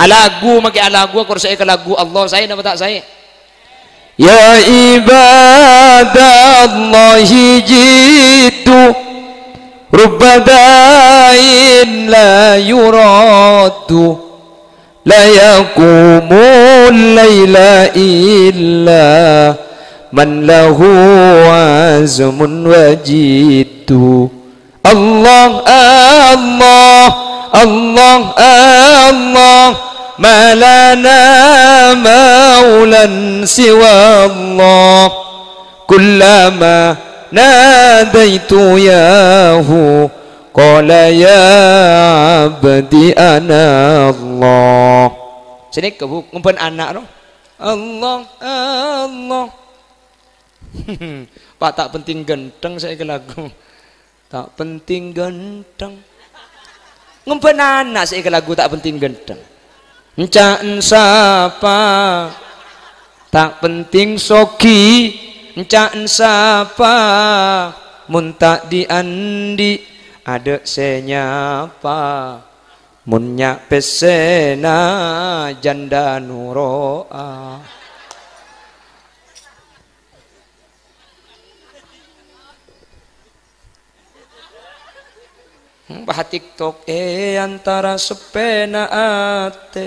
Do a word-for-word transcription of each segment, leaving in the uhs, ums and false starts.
Alaghu, makè alaghu, akor sè èkalaghu Allah, saè napa ta' saè? Ya ibadallahi jiddu rubba da'in la yuraddu. La yaqumul laila illa man lahu azmun wa jiddu. Allah, Allah, Allah, Allah, ma lana maulan siwa Allah. Kullama nadaitu yahu, qala ya abdi ana Allah. Sè nèka, Bu, ngombhân ana', no? Allah, Allah. Pak, ta' penting ghântheng sè èkalaghu. Ta' penting ghântheng. Ngombhân ana' sè èkalaghu ta' penting ghântheng. Enca'en sapa? Ta' penting soghi, enca'en sapa? Mon ta' dhi'-andhi', adâ' sè nyapa. Mon nya' pèssèna jhândhâ noro'a. Hmm, bâ' TikTok è antara seppèna atè.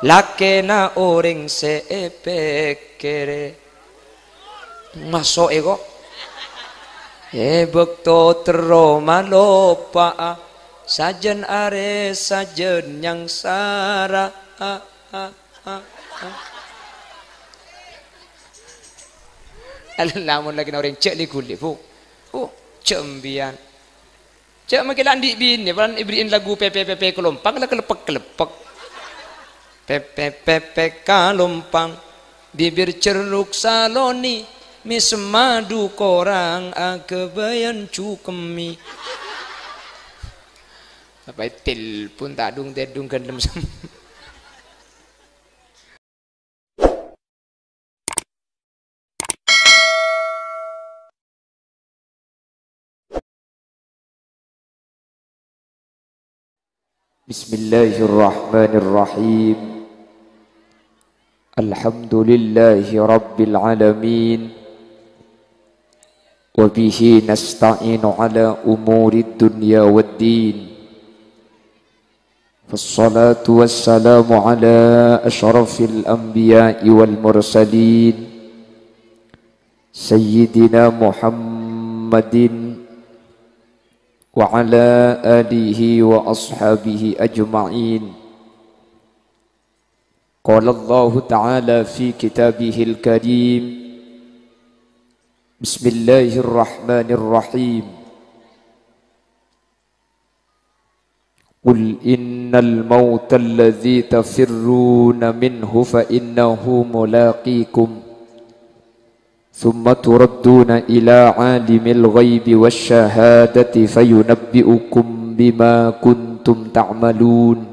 Lakèna orèng sè èpèkkèrè. Maso'è, ko'. È bâkto terro maloppa'a, sajân arè sajân nyangsara. Lamon lakèna orèng jhâ' li-ghuli, Bu. Oh, jhâ' embiyan. Jhâ' makè la andi' binè, polana èbèrri'in laghu pèpè-pèpè kalompang, la kaleppek-kaleppek. Pèpè-pèpè kalompang, bibir cerruk saloni, mèsem madu korang aghâbâyan cukemmi. Apa telpon ta' dung-tèdung ghândhem sem- Bismillahirrahmanirrahim. Alhamdulillahi rabbil alamin. Wa bihi nasta'inu ala umurid dunya wad din. Wassalatu wassalamu ala asyrafil anbiya'i wal mursalin, Sayyidina Muhammadin wa ala alihi wa ashabihi ajma'in. Qala Allahu ta'ala fi kitabihil karim, Bismillahirrahmanirrahim. Qul innal mautal ladzi tafirruna minhu fa innahu mulaqikum. Tsumma turadduna ila alimil ghaibi wasy syahadati fayunabbi'ukum bima kuntum ta'malun.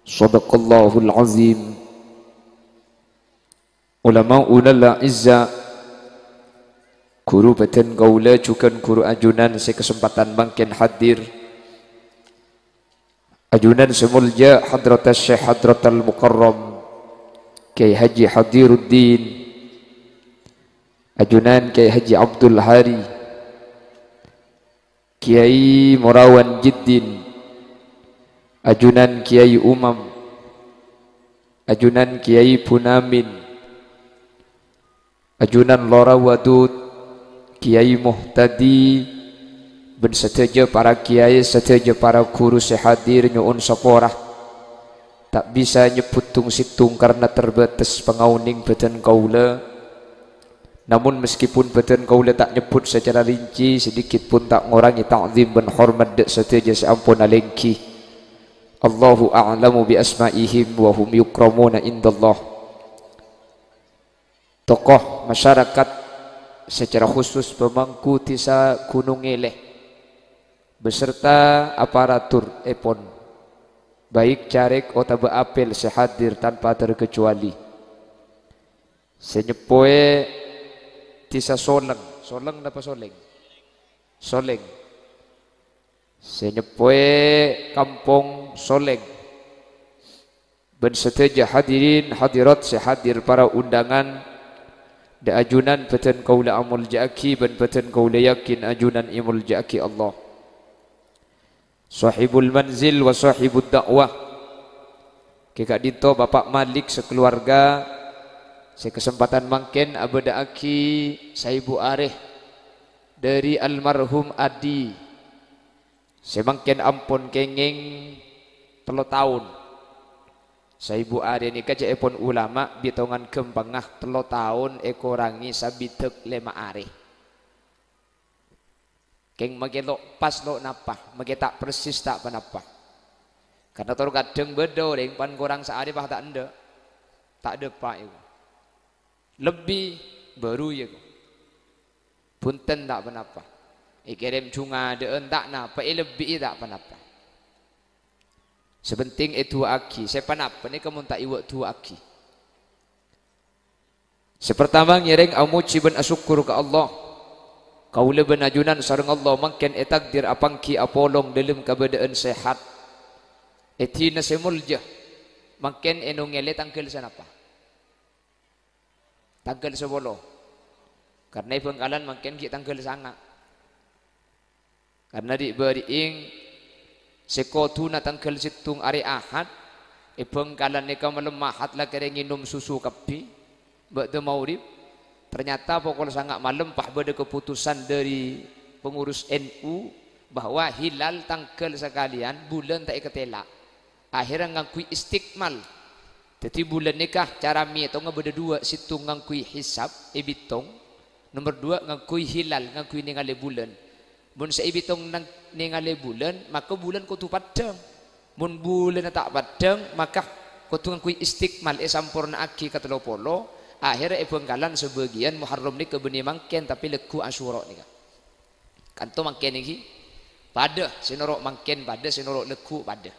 Shadaqallahul azim. Ulama'unal a'izza, ghuru bhâdhân kaulâ jhughân ghuru ajunan sè kasempadhân mangkèn hadir. Ajunan sè molja Hadratus Syekh Hadratal Mukarram Kyai Haji Hadiruddin, ajunan Kyai Haji Abdul Hari, Kyai Morawan Jiddin, ajunan Kyai Umam, ajunan Kyai Bunamin, ajunan Lora Wadud, Kyai Muhtadi, bân sadhâjâ para kyai, sadhâjâ para ghuru sè hadir nyo'on sapora. Ta' bisa nyebbhut tong-settong karna terbatas pangaonèng bhâdhân kaulâ. Namon, meskipun bhâdhân kaulâ ta' nyebbhut sacara rinci, sedikit pun ta' ngorangè ta'zim bân hormat dâ' sadhâjâ sè ampon alèngghi. Allahu a'lamu bi asma'ihim wa hum yukramuna indallah. Tokoh masyarakat, secara khusus pemangku Dhisa Gunung Eleh, beserta aparatur èpon, baik caleg otabâ apel sè hadir tanpa terkecuali. Sè nyeppowè Dhisa Soleng. Soleng napa Soleng? Soleng. Sè nyeppowè Kampong Soleng. Bân sadhâjâ hadirin hadirat sè hadir para undangan, dâ' ajunan bâdhân kaulâ amolja'aghi bân bâdhân kaulâ yakin ajunan èmolja'aghi Allah. Shahibul manzil wa shahibud da'wah. Kè ka'dinto Bapak Malik sakaluwarga sè kasempadhân mangkèn abâdhâ'aghi saèbu arè dâri almarhum Adi. Sè mangkèn ampon kèngèng tello taon. Saèbu arè nèka ca'èpon ulama bitongan ghâmpangnga tello taon èkorangè sabidhâk lèma arè. Kèng makè lo' pas lo' napa, makè ta' persis ta' ponapa. Karna tor kadhâng bâdâ orèng pan korang saarè pas ta' endâ', ta' dâpa' èko. Lebbi, bhuru èko. Bhunten ta' ponapa. Èkèrèm jhungadâ'ân ta' napa, èlebbi'i ta' ponapa. Sè pentèng èdu'aaghi, sè ponapa nèka mon ta' èwâ' du'aaghi. Sè partama ngèrèng amojhi bân asokkor ka Allah. Kaulâ bân ajunan sareng Allah mangkèn ètakdir apangghi apolong dâlem kabâdâ'ân sehat. È dina sè molja, mangkèn ènongèlè tangghâl sanapa? Tangghâl sapolo. Karna è Bhângkalan mangkèn ghi' tangghâl sanga'. Karna ri'-bâri'eng sè koduna tangghâl sèttong arè Ahad, è Bhângkalan nèka malem Ahad la kèrèng ngènom susu kabbhi, bâ'da maghrib. Ternyata pokol sanga' malem pas bâdâ keputusan dâri pengurus N U bahwa hilal tangghâl sakalèyan bulân ta' èkatèla'. Akhèrra ngangghuy istikmal. Dhâddhi bulân nèka cara mètongnga bâdâ duwâ', sèttong ngangghuy hisab, èbitong. Nomer duwâ' ngangghuy hilal, ngangghuy nèngalè bulân. Mon sè èbitong nang-, nèngalè bulân, maka bulân kodhu paddhâng. Mon bulânna ta' paddhâng, maka kodhu ngangghuy istikmal, èsampornaaghi ka tello polo. Akhèrra è Bhângkalan sabâgiyân Muharram nèka bânnè mangkèn, tapè lagghu' Asyura nèka. Kanto mangkèn nèka padâ, sè noro' mangkèn padâ, sè noro' lagghu' padâ.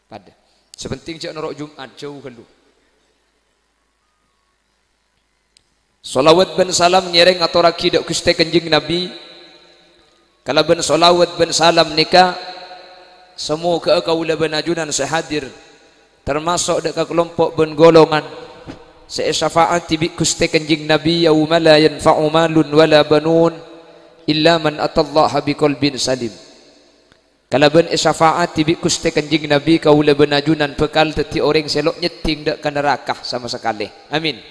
Padâ. Sè pentèng jhâ' noro' Jum'at, jhâu ghâllu. Shalawat bân salam ngèrèng atorraghi dâ' Ghustè Kanjeng Nabbhi. Kalabân shalawat bân salam nèka, samoghâ'â kaulâ bân ajunan sè hadir, tamaso' dâ' ka kalompo' bân golongan sè èsafa'adi bi' Ghustè Kanjeng Nabbhi, "Yauma la yanfa'u malun wala banun illa man atallaha biqalbin salim." Kalabân èsafa'adi bi' Ghustè Kanjeng Nabbhi, kaulâ bân ajunan bhâkal dhâddhi orèng sè lo' nyeddhing dâ' ka naraka sama sakalè. Amin.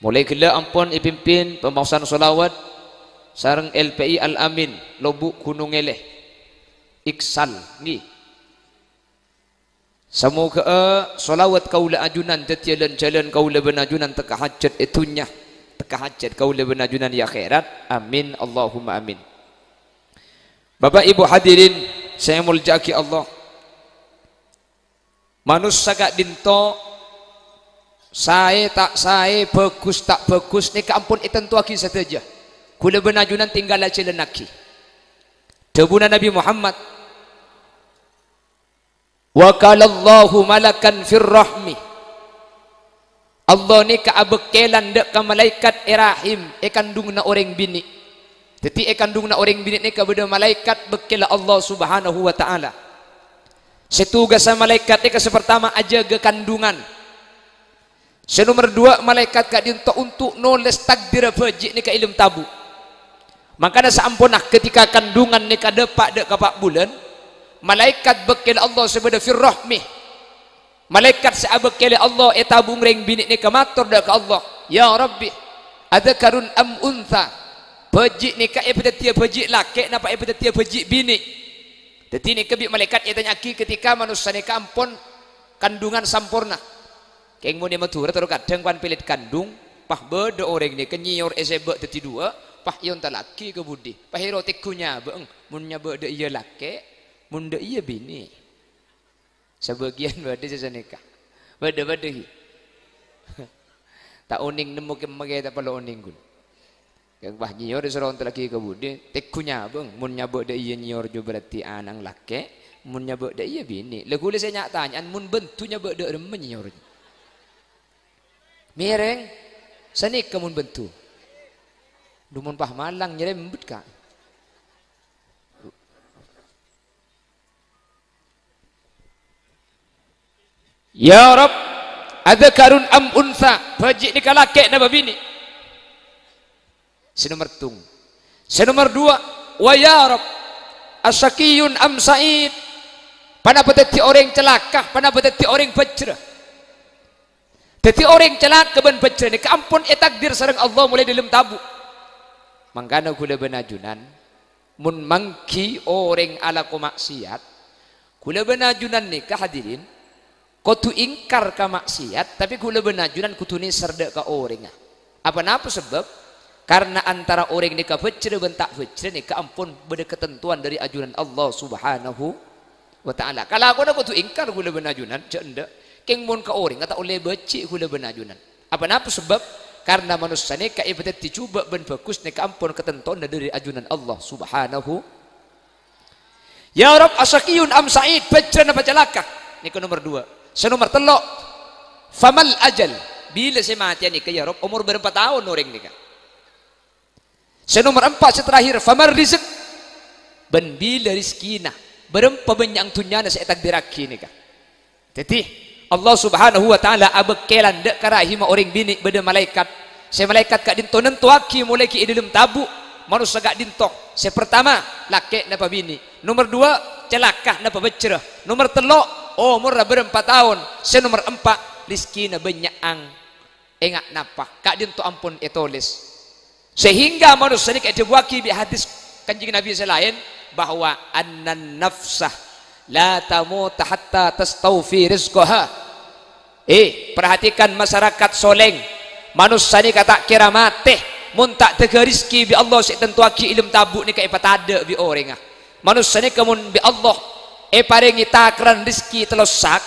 Molaè ghellâ' ampon èpimpin pamaosan shalawat sareng L P I Al-Amin, Lobuk Gunung Eleh, Iksal, ngghi. Samoghâ'â shalawat kaulâ ajunan dhâddhiyâ lan-jhâlân kaulâ bân ajunan tekka hajhât è dhunnya, tekka hajhât kaulâ bân ajunan è akhèrat. Amin, Allahumma amin. Bapa' Ibu hadirin sè èmoljâ'aghi Allah, manossa ka'dinto saè ta' saè, bhâghus ta' bhâghus, nèka ampon ètantowaghi sadhâjâ. Kaulâ bân ajunan tinggal ajhâlannaghi. Dhâbuna Nabbhi Muhammad, "Wakalallahu malakan fir rahmi." Allah nèka abâkkèlan dâ' ka malaèkat è rahim, è kandhungnga orèng binè'. Dhâddhi, è kandhungnga orèng binè' nèka bâdâ malaèkat bâkkèlla Allah Subhanahu wa Ta'ala. Sè tugassa malaèkat nèka sè partama ajâgâ kandhungan. Sè nomer duwâ', malaèkat ka'dinto onto' nolès takdirra bhâji' nèka è dâlem tabu'. Mangkana saamponna ketika kandhungan nèka dâpa' dâ' ka pa' bulân, malaèkat bâkkèl Allah sè bâdâ fir rahmi, malaèkat sè abâkkèlè Allah è tabu' orèng binè' nèka mator dâ' ka Allah, "Ya Rabbi, adzakarun am untsa?" Bhâji' nèka èpadhâddhiyâ bhâji' lakè' napa èpadhâddhiyâ bhâji' binè'? Dhâddhi nèka bi' malaèkat ètanya'aghi ketika manossa nèka ampon kandhungan samporna. Kèng mon è Madhurâ terro kadhâng pan pèlèt kandhung, pas bâdâ orèng nèka nyèyor èsèbâ' dhâddhi duwâ', pas èontallaghi ka budi. Pas èro tèngghu nyabâ'eng, mon nyabâ' dâ' iyâ lakè', mon dâ' iyâ binè'. Sabâgiyân bâdâ sè sanèka. Bâdâ, bâdâ, ghi. Ta' onèng nemmo kemma kè ta' parlo onèng, ghun. Kèng pas nyèyor èsoro ontallaghi ka budi, tèngghu nyabâ'eng, mon nyabâ' dâ' iyâ nyèyor jiyâ berarti ana'na lakè', mon nyabâ' dâ' iyâ binè'. La ghulâ sè nya'-tanya'an, mon bhânto nyabâ' dâ' remma nyèyor? Mèrèng, sanèka mon bhânto. Dhu mon pas malang nyèrèmbhât, Ka'. Ya Rabb, adzakarun am untsa, bâji' nèka lakè' napa binè'? Sè nomer tung. Sè nomer duwâ', wa ya Rabb, asyaqiyyun am sa'id? Ponapa dhâddhi orèng calaka, ponapa dhâddhi orèng bhâjrâ? Dhâddhi orèng calaka bân bhâjrâ nèka ampon ètakdir sareng Allah molaè dâlem tabu'. Mangkana ghulâ bân ajunan, mon mangghi orèng alako ma'siyat, ghulâ bân ajunan nèka, hadirin, kodhu èngkar ka ma'siyat, tapè ghulâ bân ajunan kodhu nèser dâ' ka orèngnga. Apa napa sabâb? Karna antara orèng nèka bhâjrâ bân ta' bhâjrâ nèka ampon bâdâ katantowan dâri ajunan Allah Subhanahu wa Ta'ala. Kalakowanna kodhu èngkar ghulâ bân ajunan, jhâ' endâ'. Kèng mon ka orèngnga ta' ollè bâji' ghulâ bân ajunan. Apa napa sabâb? Karna manossa nèka èpadhâddhi jhubâ' bân bhâghus nèka ampon katantowanna dâri ajunan Allah Subhanahu. Ya Rabb, asyaqiyyun am sa'id, bhâjrâ napa calaka? Nèka nomer duwâ'. Sè nomer tello', famal ajal? Bilâ sè matèya nèka, ya Rabb? Omor bârâmpa taon orèng nèka? Sè nomer empa', sè terakhir, famar rizq? Bân bilâ rejhekkèna? Bârâmpa bânnya'na dhunnyana sè ètakdirraghi nèka? Dhâddhi, Allah Subhanahu wa Ta'ala abâkkèlan dâ' ka rahimma orèng binè' bâdâ malaèkat. Sè malaèkat ka'dinto nantowaghi molaè ghi' è dâlem tabu', manossa ka'dinto. Sè partama, lakè' napa binè'? Nomer duwâ', calaka napa bhâjrâ? Nomer tello', omorra bârâmpa taon? Sè nomer empa', rejhekkèna bânnya'na. Enga' napa? Ka'dinto ampon ètolès. Sehingga manossa nèka èdhâbuwaghi bi' hadis Kanjeng Nabi sè laèn, bahwa annan nafsa la tamutu hatta tastaufi rizqaha. Eh, perhatikan masyarakat Soleng. Manossa nèka ta' kèra matè mon ta' dâgghâ rejhekkè bi' Allah sè ètantowaghi è dâlem tabu' nèka èpatadâ' bi' orèngnga. Manossa nèka mon bi' Allah èparèngè takerran rejhekkè tello sak,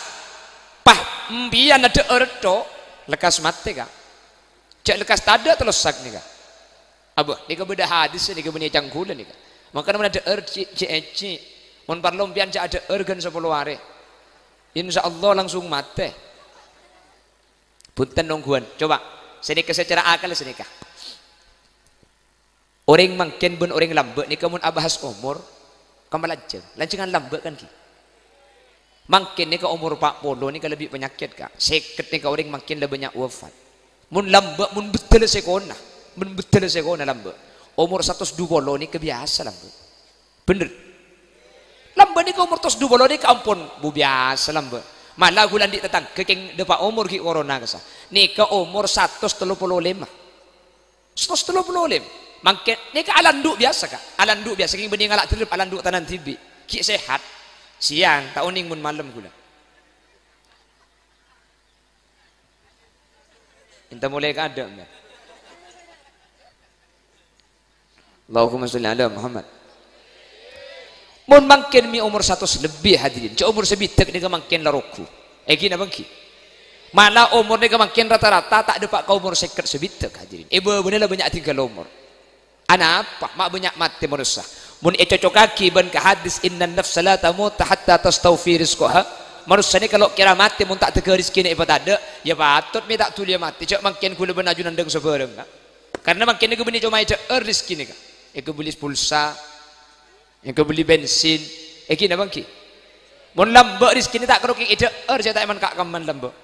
pas empèyan adhâ'âr tho, lekkas matè, Ka'. Jhâ' lekkas tadâ' tello sak nèka. Abâ, nèka bâdâ hadis nèka bânnè cangghulâ nèka. Mangkana mon adhâ'âr cè'-, cè'-, cè'-, mon parlo empèyan jhâ' adhâ'âr ghân sapolo arè. Insyaallah langsung matè. Bhunten nongghuwân. Coba, sè nèka secara akal sè nèka. Orèng mangkèn bân orèng lambâ' nèka mon abahas omor, kemma lanjhâng. Lanjhângan lambâ' kan ghi. Mangkèn nèka omor pa' polo nèka lebbi panyakèt, Ka'. Sèket nèka orèng mangkèn la bânnya' wafat. Mon lambâ', mon beddhâlla sèkona, mon beddhâlla sèkona lambâ'. Omor satos du polo nèka biyasa lambâ'. Bhender. Lambâ' nèka omor satos du polo nèka ampon, bu, biyasa lambâ'. Mala ghulâ andi' tatangghâ kèng dâpa' omor ghi' korona kassa. Nèka omor satos tello polo lèma. Satos tello polo lèma. Mangkèn, nèka alandu' biyasa, Ka'. Alandu' biyasa, kèng bânnè ngala' dherrep alandu' tanang dhibi'. Ghi' sehat. Sèyang, ta' onèng mon malem ghulâ. Ènta molaè kaadâ', mè'. Allahumma sholli ala Muhammad. Mon mangkèn mè' omor satos lebbi, hadirin. Jhâ' omor sabidhâk nèka mangkèn la rogu. Èngghi napa èngghi? Mala omor nèka mangkèn rata-rata ta' dâpa' ka omor sèket sabidhâk, hadirin. È bâbâna la bânnya' adhinggâl omor. Anapa? Ma' bânnya' matè manossa. Mon ècocokaghi bân ka hadis, "Innan nafsa la tamutu hatta tastaufi rizqaha." Manossa nèka lo' kèra matè mon ta' dâgghâ rejhekkèna èpatadâ', ya patot mè' ta' dhuliyâ matè. Jhâ' mangkèn ghulâ bân ajunan dâng sabhârâng, Ka'. Karna mangkèn èkabânnè coma èdhâ'âr rejhekkè nèka. Èkabelli pulsa, èkabelli bensin, èngghi napa èngghi? Mon lambâ' rejhekkèna ta' karo kèng èdhâ'âr, jhâ' ta' èman ka'-kamman lambâ'.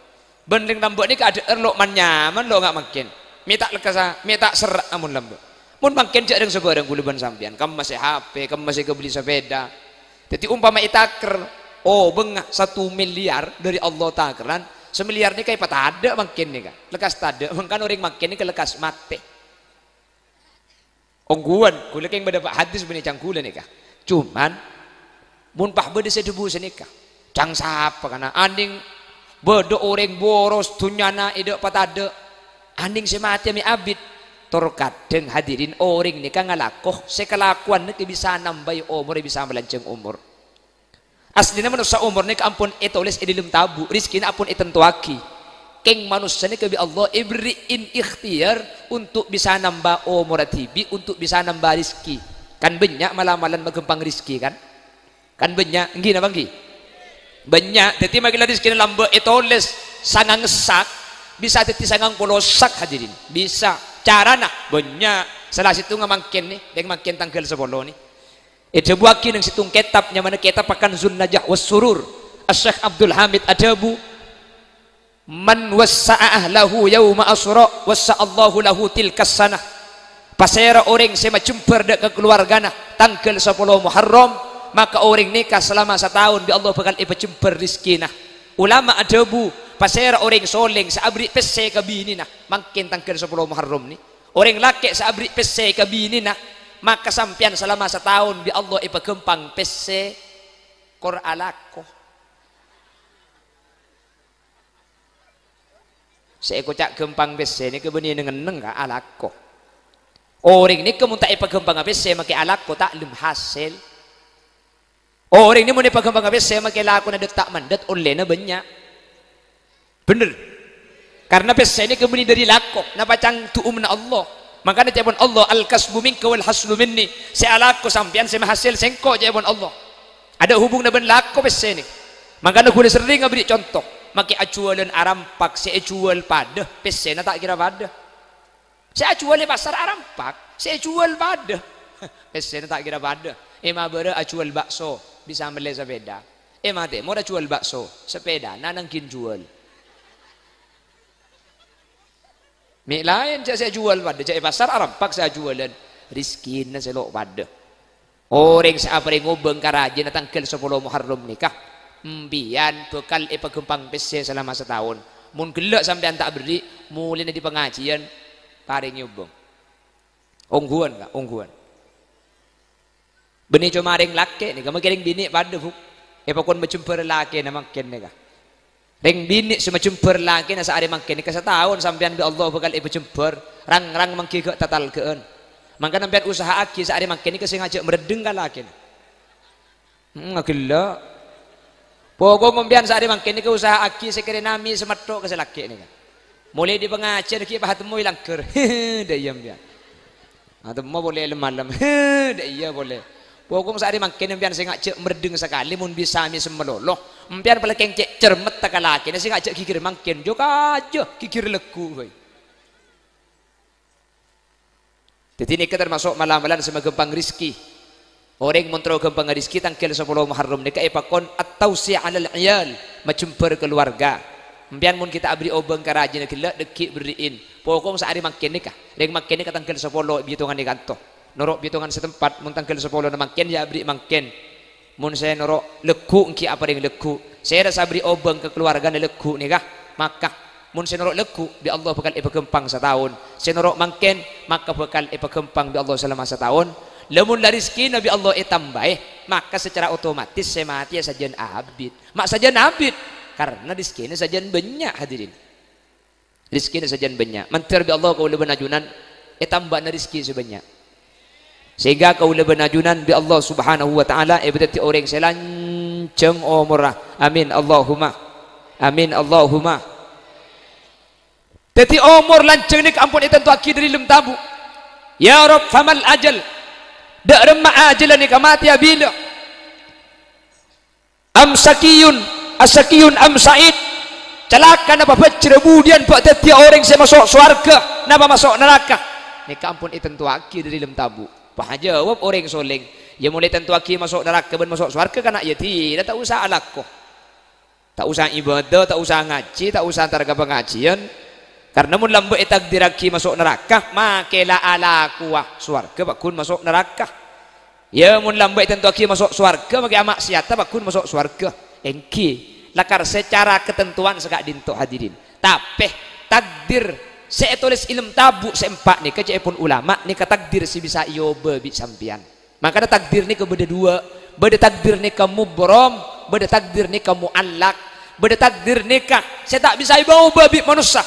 Bân rèng lambâ' nèka adhâ'âr lo' man-nyaman lo' nga' mangkèn. Mè' ta' lekkassa, mè' ta' serra'a mon lambâ'. Mon mangkèn jhâ' rèng sabhârâng ghulâ bân sampèyan, kemma sè H P, kemma sè èkabelli sapèda. Dhâddhi, ompama ètakèr, oh, bângnga satu miliar dâri Allah takerran, samiliar nèka èpatadâ' mangkèn nèka. Lekkas tadâ', mangkana orèng mangkèn nèka lekkas matè. Ongghuwân, ghulâ kèng bâdâ pa-, hadis bânnè cangghulâ nèka. Coma, mon pas bâdâ sè dhâbu sanèka, "Cang sapa kana'? Anèng bâdâ orèng boros dhunnyana èdhâ' patadâ', anèng sè matèya mè' abit." Tor kadhâng, hadirin, orèng nèka ngalako sè kalakowanna kè bisa nambâi omor, bisa malanjhâng omor. Aslina manossa omor nèka ampon ètolès è dâlem tabu', rejhekkèna ampon ètantowaghi. Kèng manossa nèka bi' Allah èberri'i ikhtiyar untuk bisa nambâ omorra dhibi', untuk bisa nambâ rejhekkè. Kan bânnya' mal-amalan maghâmpang rejhekkè, kan? Kan bânnya', èngghi napa èngghi? Bânnya', dhâddhi mangkèn la rejhekkèna lambâ' ètolès sangang sak, bisa dhâddhi sangang polo sak, hadirin. Bisa. Carana bânnya'. Sala sèttongnga mangkèn nè, rèng mangkèn tangghâl sapolo nè. Èdhâbuwaghi neng sèttong kètab, nyamana kètab Kanzun Najah was Surur. Asy-Syaikh Abdul Hamid adhâbu, "Man wassa'a ahlahu yauma asra, wassa'allahu lahu tilkas sanah." Pasèra orèng sè majembhâr dâ' ka kaluwargana tangghâl sapolo Muharram, maka orèng nèka salama sataon bi' Allah bhâkal èpajembhâr rejhekkèna. Ulama adhâbu, pasèra orèng solèng sè aberri' pèssè ka binèna mangkèn tangghâl sapolo Muharram nè? Orèng lakè' sè aberri' pèssè ka binèna, maka sampèyan salama sataon bi' Allah èpaghâmpang pèssè, kor alako. Sè èkoca' ghâmpang pèssè nèka bânnè neng-enneng, ka, alako. Orèng nèka mon ta' èpaghâmpanga pèssè makè alako, ta' lem hasèl. Orèng nè mon èpaghâmpanga pèssè makè lakona dâ' ta' mandât, ollèna bânnya'. Bhender. Karna pèssè nèka bânnè dâri lako, napa ca'na du'umma Allah. Mangkana ca'èpon Allah, "Al-kasbu minka wal haslu minni." Sè alako sampèyan, sè mahasèl sèngko', ca'èpon Allah. Adâ' hubunganna bân lako pèssè nè. Mangkana ghulâ serrèng aberri' conto. Makè ajhuwâlân arampak, sè èjhuwâl padâ, pèssèna ta' kèra padâ. Sè ajhuwâl è pasar arampak, sè èjhuwâl padâ, pèssèna ta' kèra padâ. È mabârâ ajhuwâl bakso, bisa mellè sapèda. È matèmor ajhuwâl bakso, sapèdana nangghing jhuwâl. Mè' laèn jhâ' sè ajhuwâl padâ, jhâ' è pasar arampak sè ajhuwâlân, rejhekkèna sè lo' padâ. Orèng sè aparèng obâng ka rajina tangghâl sapolo Muharram nèka, empèyan bhâkal èpaghâmpang pèssè salama sataon. Mon ghellâ' sampèyan ta' aberri', molèna dâri pangajiyân, parèngè obâng. Ongghuwân, ka', ongghuwân. Bânnè coma rèng lakè' nèka, makè rèng binè' padâ, Bu. Èpakon majembhâr lakèna mangkèn nèka. Rèng binè' sè majembhâr lakèna saarè mangkèn nèka sataon sampèyan bi' Allah bhâkal èpajembhâr, rang-rang mangghi ghâ' tatalghâ'ân. Mangkana sampèyan usaha'aghi saarè mangkèn nèka sè ngajhâk maraddheng ka lakèna. Hmm, ghellâ'. Pokok sampèyan saarè mangkèn nèka usaha'aghi sè kèrè namè sè metto' ka sè lakè' nèka. Molaè dâri pangajiyân ghi' pas atemmo è langghâr. Dâ' iyâ sampèyan. Atemmo polè lem-malem. Dâ' iyâ polè. Pokok saarè mangkèn sampèyan sè ngajhâk maraddheng sakalè mon bisa mèsem malolo. Sampèyan palakèng cè' cermetta ka lakèna sè ngajhâk ghighir mangkèn. Jhâ' kajâ ghighir lagghu' bhâi. Dâddhi nèka tamaso' mal-amalan sè maghâmpang rejhekkè. Orèng mon terro ghâmpang rejhekkè tangghâl sapolo Muharram nèka èpakon at-tausi' 'alal 'iyal, majembhâr kaluwarga. Sampèyan mon ghi' ta' aberri' obâng ka rajina ghellâ' dâggi' berri'in. Pokok saarè mangkèn nèka. Rèng mangkèn nèka tangghâl sapolo è bitongan è kanto. Noro' bitongan setempat, mon tangghâl sapolona mangkèn, ya aberri' mangkèn. Mon sè noro' lagghu' èngghi aparèng lagghu'. Sèra sè aberri' obâng ka kaluwargana lagghu' nèka, maka mon sè noro' lagghu', bi' Allah bhâkal èpaghâmpang sataon. Sè noro' mangkèn, maka bhâkal èpaghâmpang bi' Allah salama sataon. Lamon la rejhekkèna bi' Allah ètambâi, maka sacara otomatis sè matèya sajân abit. Ma' sajân abit, karna rejhekkèna sajân bânnya', hadirin. Rejhekkèna sajân bânnya'. Mandhâr bi' Allah kaulâ bân ajunan ètambâ'âna rejhekkè sè bânnya'. Sehingga kaulâ bân ajunan bi' Allah Subhanahu wa Ta'ala èpadhâddhi orèng sè lanjhâng omorra. Amin, Allahumma. Amin, Allahumma. Dâddhi omor lanjhâng nèka ampon ètantoaghi dâri lem tabu'. Ya Rabb, famal ajal? Dâ' remma ajhâlla nèka matèya bilâ? Am syaqiyun, asyaqiyun am sa'id? Calaka napa bhâjhrâ budiyân bâ' dâddhiyâ orèng sè maso' sowarghâ napa maso' naraka? Nèka ampon ètantoaghi dâri lem tabu'. Pas ajâwâb orèng solèng, "Yâ molaè tantoaghi maso' naraka bân maso' sowarghâ, kana' yâ dina ta' osa alako. Ta' osa ibadah, ta' osa ngajhi, ta' osa entar ka pangajhiyân. Karna mon lambâ' ètakdirraghi maso' naraka, makè la alakowa sowarghâ paggun maso' naraka." Yâ, mon lambâ' ètantoaghi maso' sowarghâ, makè amaksiatta paggun maso' sowarghâ. Èngghi, lakar sacara katantowan saka'dinto, hadirin. Tapè, takdir sè ètolès è lem tabu' sè empa' nèka, ca'èpon ulama, nèka takdir sè bisa èobâ bi' sampèyan. Mangkana takdir nèka bâdâ duwâ', bâdâ takdir nèka mubrom, bâdâ takdir nèka mu'allak, bâdâ takdir nèka sè ta' bisa èbâ-obâ bi' manossa.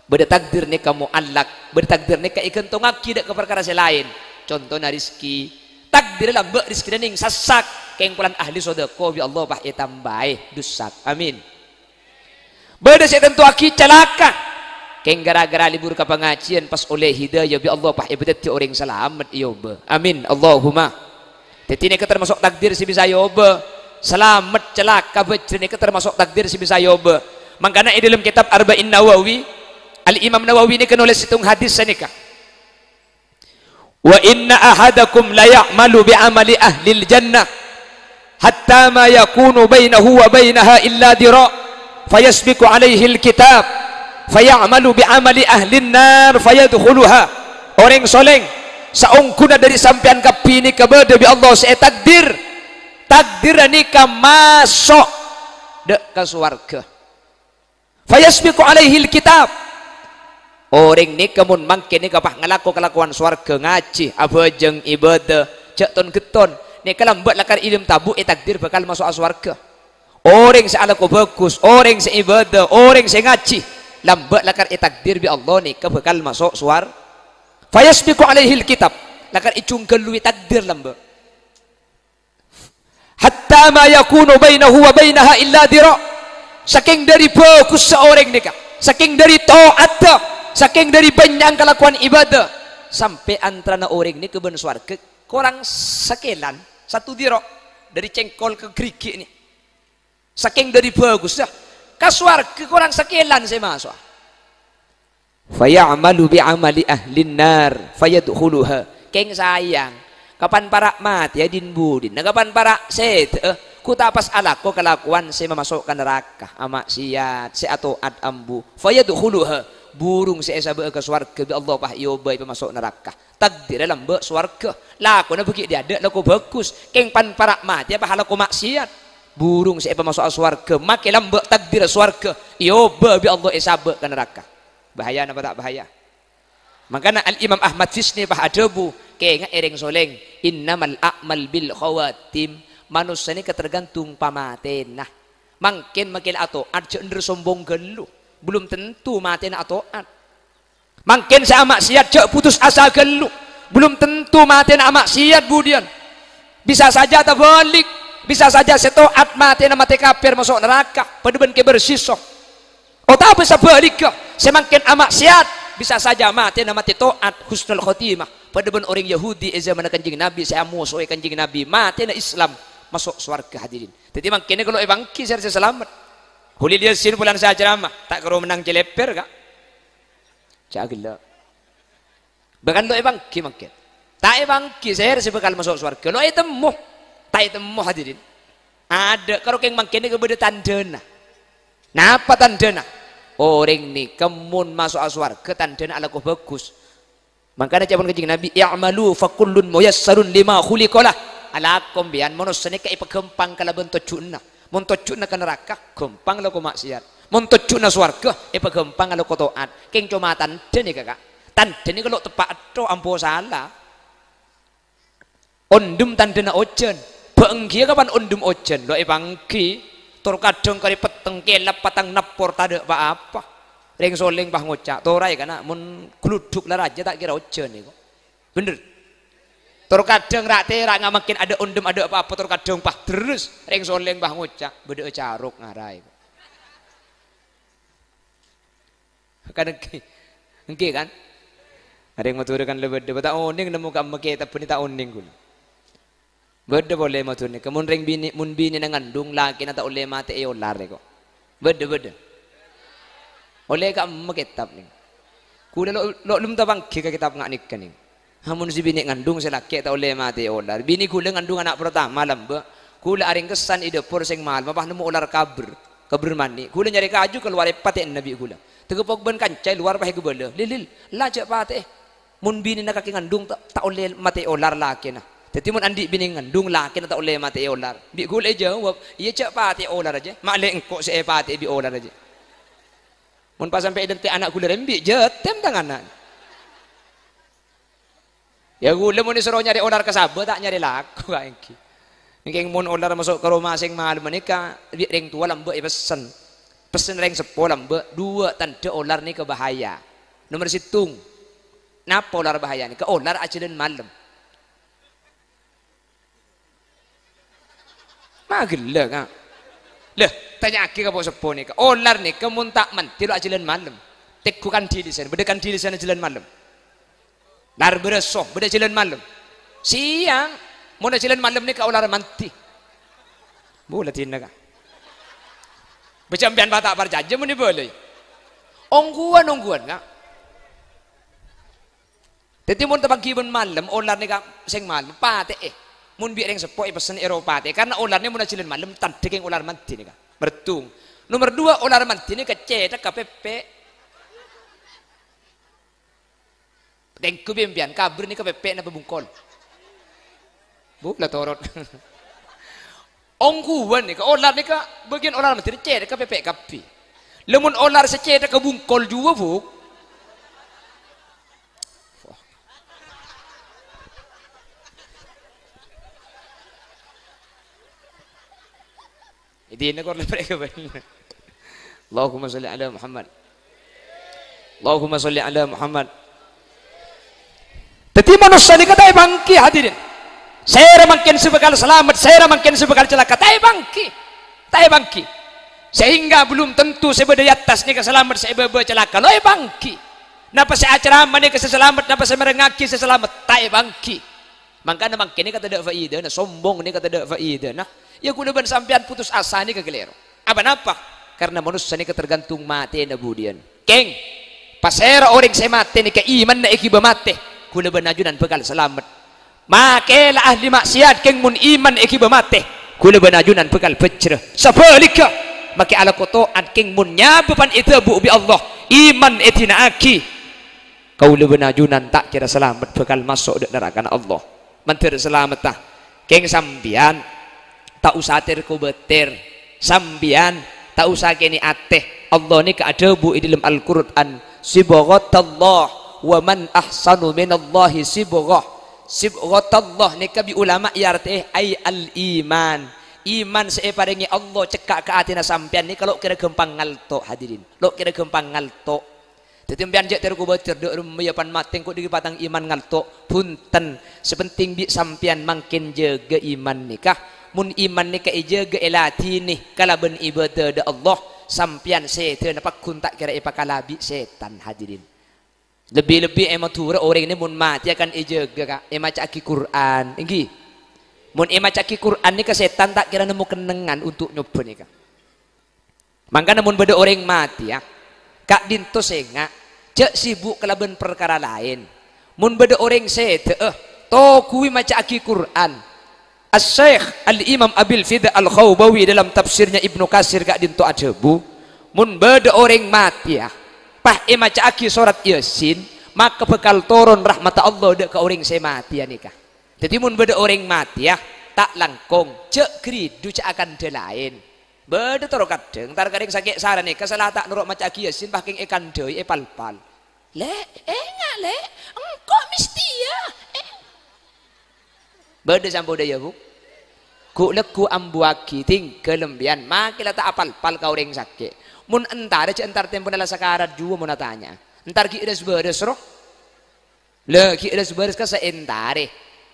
Bâdâ takdir nèka mu'allak, bâdâ takdir nèka èghântongaghi dâ' ka parkara sè laèn. Contona rejhekkè. Takdir lambâ' rejhekkèna nèng sassak, kèng polana ahli sodâko bi' Allah pas ètambâi dussak. Amin. Bâdâ sè ètantoaghi calaka, kèng ghârâ-ghârâ lebur ka pangajhiyân pas ollè hidayah bi' Allah pas èpadhâddhi orèng salamet èobâ. Amin. Allahumma. Dâddhi nèka tamaso' takdir sè bisa èobâ. Salamet, calaka, bhâjhrâ nèka tamaso' takdir sè bisa èobâ. Mangkana è dâlem kètab Arba'in Nawawi, Al-Imam Nawawi nèka nolès sèttong hadis sanèka, "Wa inna ahadakum la ya'malu bi amali ahlil jannah, hatta ma yakunu bainahu wa bainaha illa dira', Fayasbiqu alaihil kitab, faya'malu bi amali ahlin nar, fayadkhuluha. Orèng solèng, saongghuna dhâri sampèyan kabbhi nèka bâdâ bi' Allah sè ètakdir. Takdir nèka maso' dâ' ka sowarghâ. Fayasbiqu alaihil kitab. Orèng nèka mon mangkèn nèka pas ngalako kalakowan sowarghâ, ngajhi, abhâjâng, ibadah, jhâ' ton-ghetton. Nèka lambâ' lakar è dâlem tabu' ètakdir bhâkal maso'a sowarghâ. Orèng sè alako bhâghus, orèng sè ibadah, orèng sè ngajhi, lambâ' lakar ètakdir bi' Allah nèka bhâkal maso' sowar-, fayasbiqu alaihil kitab, lakar èjhungghâlluwi takdir lambâ'. Hatta ma yakunu bainahu wa bainaha illa dhira'. Sakèng dhâri bhâghussa orèng nèka, sakèng dhâri ta'atta, sakèng dhâri bânnya'an kalakowan ibadah, sampè' antarana orèng nèka bân sowarghâ korang sakèlan, satu dhira', dhâri cèngkol ka ghârighi' nè. Sakèng dhâri bhâghussa, ka sowarghâ korang sakèlan sè maso'a. Faya'malu bi amali ahlin nar, fayadkhuluha. Kèng sayang, kapan para' matèya dhin-budhina, kapan para' sèdhâ'â, ghu ta' pas alako kalakowan sè mamaso' ka naraka, ama'siyat, sè ata'at ambu. Fayadkhuluha, burung sè èsabâ'â ka sowarghâ bi' Allah pas èobâ èpamaso' naraka. Takdirra lambâ' sowarghâ. Lakona bâgi' dhi-adâ' lako bhâghus. Kèng pan para' matèya pas alako ma'siyat. Burung sè èpamaso'a sowarghâ, makè lambâ' takdirra sowarghâ. Èobâ bi' Allah èsabâ' ka naraka. Bahaya napa ta' bahaya? Mangkana Al-Imam Ahmad Fisni pas adhâbu, "Kènga'è rèng solèng, innamal a'mal bil khawatim." Manossa nèka tergantung pamatèna. Mangkèn makè la ata'at jhâ' endher sombong ghâllu. Belum tentu matèna ata'at. Mangkèn sè ama'siyat jhâ' putus asa ghâllu. Belum tentu matèna ama'siyat budiyân. Bisa saja tabâlik. Bisa saja sè ta'at matèna matè kafir maso' naraka. Padâ bân kè bersiso. Otabâ sabhâligghâ, sè mangkèn ama'siyat, bisa saja matèna matè ta'at, husnul khotimah. Padâ bân orèng Yahudi è zamanna Kanjeng Nabi sè amosoè Kanjeng Nabi, matèna Islam, maso' sowarghâ hadirin. Dhâddhi mangkèn nèka lo' èpangghi sèr sè salamet. Kholil Yasin bulân sè acaramah, ta' karo mennang cèlèpèr, Ka'. Jhâ' ghellâ'. Bahkan lo' èpangghi mangkèn. Ta' èpangghi sèr sè bhâkal maso' sowarghâ. Lo' ètemmo. Ta' ètemmo, hadirin. Adâ' karo kèng mangkèn nèka bâdâ tandhâna. Napa tandhâna? Orèng nèka mon maso'a sowarghâ tandhâna alako bhâghus. Mangkana ca'èpon Kanjeng Nabi, "I'malu fa kullun muyassarun lima khuliqa lah." Alako sampèyan, manossa nèka èpaghâmpang kalabân tojjhuwânna. Mon tojjhuwânna ka naraka, ghâmpang alako ma'siyat. Mon tojjhuwânna sowarghâ, èpaghâmpang alako ta'at. Kèng coma tandhâ nèka, Ka'. Tandhâ nèka lo' teppa' ètto ampo sala. Ondhem tandhâna ojhân. Bâ' èngghiyâ kapan ondhem ojhân? Lo' èpangghi. Tor kadhâng karè petteng kèlap patang nappor tadâ' pa-apa. Rèng solèng pas ngoca', "Toraè kana', mon gludhuk la rajâ ta' kèra ojhân nèko." Bhender. Tor kadhâng ra'-tèra' nga' mangkèn adâ' ondhem adâ' pa-apa, tor kadhâng pas dherres. Rèng solèng pas ngoca', "Bâdâ'â carok ngaraè." Kan ènggi. Ènggi kan? Arèng Madhurâ kan la bâdâ, ta' onèng nemmo ka'emma kètab bânnè ta' onèng ghulâ. Bâdâ polè Madhurâ nèka, mon rèng binè', mon binèna ngandung, lakèna ta' ollè matè'è olar, èko. Bâdâ, bâdâ. Ollè ka'emma kètab nèng. Ghulâ lo', lo' lem tapangghi ka kètab nga' nèka nèng. Amon sè binè' ngandung sè lakè' ta' ollè matè'è olar. Binè ghulâ ngandung ana' partama lambâ'. Ghulâ aringkesan è dâpor sèng malem, pas nemmo olar kabher. Kabher manè'. Ghulâ nyarè kaju kalowar èpatè'ana bi' ghulâ. Tèkepok bân kanca è lowar pas èghâbâlâ. "Lil, Lil, la jhâ' patè'è. Mon binèna kakè ngandung ta', ta' ollè matè'è olar lakèna." Dhâddhi mon andi' binè ngandung lakèna ta' ollè matè'è olar. Bi' ghulâ èjâwâb, "Iyâ jhâ' patè'è olar ajâ. Ma' lè engko' sè èpatè'è bi' olar ajâ." Mon pas sampè' èdentè' ana' ghulâ rembi', jhâtèm tang ana'. Yâ, ghulâ mon èsoro nyarè olar ka sabâ, ta' nyarè lako, kaènggi. Èngkèng mon olar maso' ka roma sèng malem nèka, bi' rèng towa lambâ' èpessen. Pessen rèng seppo lambâ', duwâ' tandhâ olar nèka bahaya. Nomer sèttong, napa olar bahaya nèka? Olar ajhâlân malem. Ma ghellâ', Ka'. Lah, tanya'aghi ka po-, seppo nèka. Olar nèka mon ta' mandhi lo' ajhâlân malem. Teggu kandhi lèsan, bâdâ kandhi lèsan ajhâlân malem. Lar bârâso, bâdâ ajhâlân malem. Sèyang, mon ajhâlân malem nèka olar mandhi. Bu, la dina, Ka'. Bâ sampèyan pa ta' parcajâ mon èbâlâi. Ongghuwân, ongghuwân, Ka'. Dhâddhi, mon tapangghi bân malem, olar nèka sèng malem, patè'è. Mon bi' rèng seppo èpessen èro patè'è, karna olar nè mon ajhâlân malem, tandhâ kèng olar mandhi nèka. Mertung. Nomer dua, olar mandi nèka cèthagghâ pèpè'. Tèngghu bi' empèyan, kabur nèka pèpè' napa bungkol? Bu, la torot. Ongghuwân nèka, olar nèka, bâgiyân olar mandi cèthagghâ pèpè' kabbhi. Lamon olar sè cèthagghâ bungkol juwa, Bu. Wah. Idina kor lebre' ka bân. Allahumma sholli ala Muhammad. Allahumma sholli ala Muhammad. Dhâddhi manossa nèka ta' èbânggi, hadirin. Sèra mangkèn sè bhâkal salamet, sèra mangkèn sè bhâkal calaka, ta' èbânggi. Ta' èbânggi. Sehingga belum tentu sè bâdâ è attas nèka salamet, sè è bâbâ calaka, lo èbânggi. Napa sè acarama nèka sè salamet, napa sè mèrengngaghi sè salamet, ta' èbânggi. Mangkana mangkèn nèka tadâ' faidana, sombong nèka tadâ' faidana. Iyâ, kaulâ bân sampèyan putus asa nèka kalèro. Apa napa? Karna manossa nèka tergantung matèna budiyân. Kèng, pasèra orèng sè matè nèka imanna èghibâ matè, kaulâ bân ajunan bhâkal salamet. Makè la ahli maksiat, kèng mon iman èghibâ matè, kaulâ bân ajunan bhâkal bhâjrâ. Sabhâligghâ, makè alako to'at, kèng mon nyabâbân èdhâbu bi' Allah, iman èdina'aghi. Kaulâ bân ajunan ta' kèra salamet bhâkal maso' dâ' narakana Allah. Mandhâr salametta, kèng sampèyan ta' osa ter-kobâter, sampèyan ta' osa kènè' atè. Allah nèka adhâbu è dâlem Al-Qur'an, "Sibghatallah, wa man ahsanu minallahi sibghah." Sibghatallah nèka bi' ulama èartè'è, ai al-iman. Iman sè èparèngè Allah cekka' ka atèna sampèyan nèka lo' kèra ghâmpang ngalto', hadirin. Lo' kèra ghâmpang ngalto'. Dhâddhi, sampèyan jhâ' ter-kobâter dâ' remma, iyâ pan matè engko' dhâggi' patang iman ngalto'. Bhunten, sè penting bi' sampèyan mangkèn jâgâ iman nèka. Mon iman nèka èjâgâ èladhinè kalabân ibâdâ dâ' Allah, sampèyan sèdhâna pagghun ta' kèra èpakala bi' sètan, hadirin. Lebbi-lebbi è Madhurâ orèng nè mon matèya kan èjâgâ, Ka', èmaca'aghi Qur'an, èngghi. Mon èmaca'aghi Qur'an nèka sètan ta' kèra nemmo kennengngan untuk nyobâ nèka. Mangkana mon bâdâ orèng matèya, ka'dinto sènga', jhâ' sibuk kalabân parkara laèn. Mon bâdâ orèng sèdhâ'â, toguwi maca'aghi Qur'an. Asy-Syaikh Al-Imam Abil Fida Al-Khaubawi dalam tafsirnya Ibnu Katsir ka'dinto adhâbu, "Mon bâdâ orèng matèya, pas èmaca'aghi sorat Yasin, maka bhâkal toron rahmatta Allah dâ' ka orèng sè matèya nèka." Dhâddhi, mon bâdâ orèng matèya, ta' langkong, jhâ' ghâridhu jhâ' akandhâ laèn. Bâdâ toro' kadhâng, entar ka rèng sakè' sara nèka sala ta' noro' maca'aghi Yasin, pas kèng èkandhâi, èpalpal. "Lè', enga', Lè', engko' mestèya." Eh. Bâdâ sampodhâ, yâ, Bu? Ghu'-lagghu' ambuwâghi, tinggal empèyan, makè la ta' apalpal ka orèng sakè'. Mon entara, jhâ' entar tempona la sakarat juwa mon atanya'a. Entar ghi' res-bâres, ro. La, ghi' res-bâres ka sè entarè.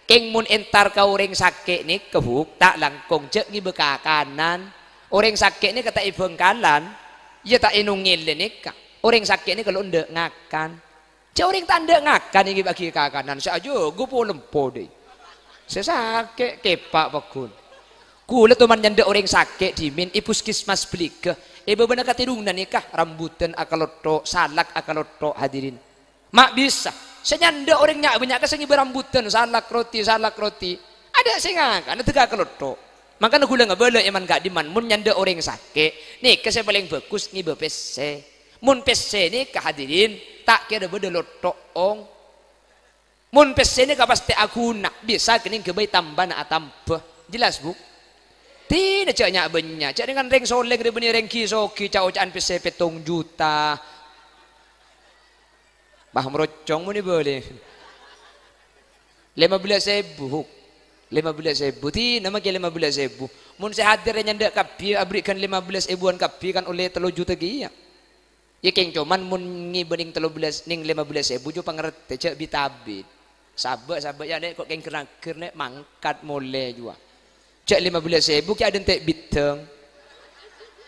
Kèng mon entar ka orèng sakè' nèka, Bu, ta' langkong jhâ' ngibâ kakanan. Orèng sakè' nèka ta' è Bhângkalan, iyâ ta' è Nongèlè nèka. Orèng sakè' nèka lo' endâ' ngakan. Jhâ' orèng ta' endâ' ngakan èngibâ'aghi kakanan, sè ajâgâ po-lempo dâi. Sè sakè' kèpa' pagghun. Kaulâ toman nyandhâ' orèng sakè' dhimèn è puskesmas Bhâligghâ. È bâbâna katèrrona nèka, rambutan akalotto', salak akalotto', hadirin. Ma' bisa. Sè nyandhâ' orèng nya'-bânnya' ka sè ngibâ rambutan, salak, roti, salak, roti. Adâ' sè ngakan, adâ' ka kalotto'. Mangkana ghulâ ngabâlâ è man-ka'dimman, mon nyandhâ' orèng sakè', nèka sè palèng bhâghus ngibâ pèssè. Mon pèssè nèka, hadirin, ta' kèra bâdâ lotto' ong. Mon pèssè nèka pastè aghuna, bisa kènèng ghâbây tambâna atambâ. Jelas, Bu? Dinah jhâ' nya'-bânnya', jhâ' rèng-, rèng solèng rè bânnè rèng ghi-soghi ca'-oca'an pèssè pèttong juta. Bah, merocong mon èbâli. Lèma bellâs èbu, Huk. Lèma bellâs èbu. Dinah makè lèma bellâs èbu. Mon sè hadir rè nyandhâ' kabbhi, aberri'âgân lèma bellâs èbuwân kabbhi, kan ollè tello juta kèya. Iyâ, kèng, coman mon ngibâ nèng tello bellâs, nèng lèma bellâs èbu, jhâ' pangartè, jhâ' bit-abit. Sabâ', sabâ', yâ, Lè', ko' kèng ghâr-nangghâr, Lè', mangkat molè juwa. Jhâ' lèma bellâs èbu kèya adântè' bidhâng.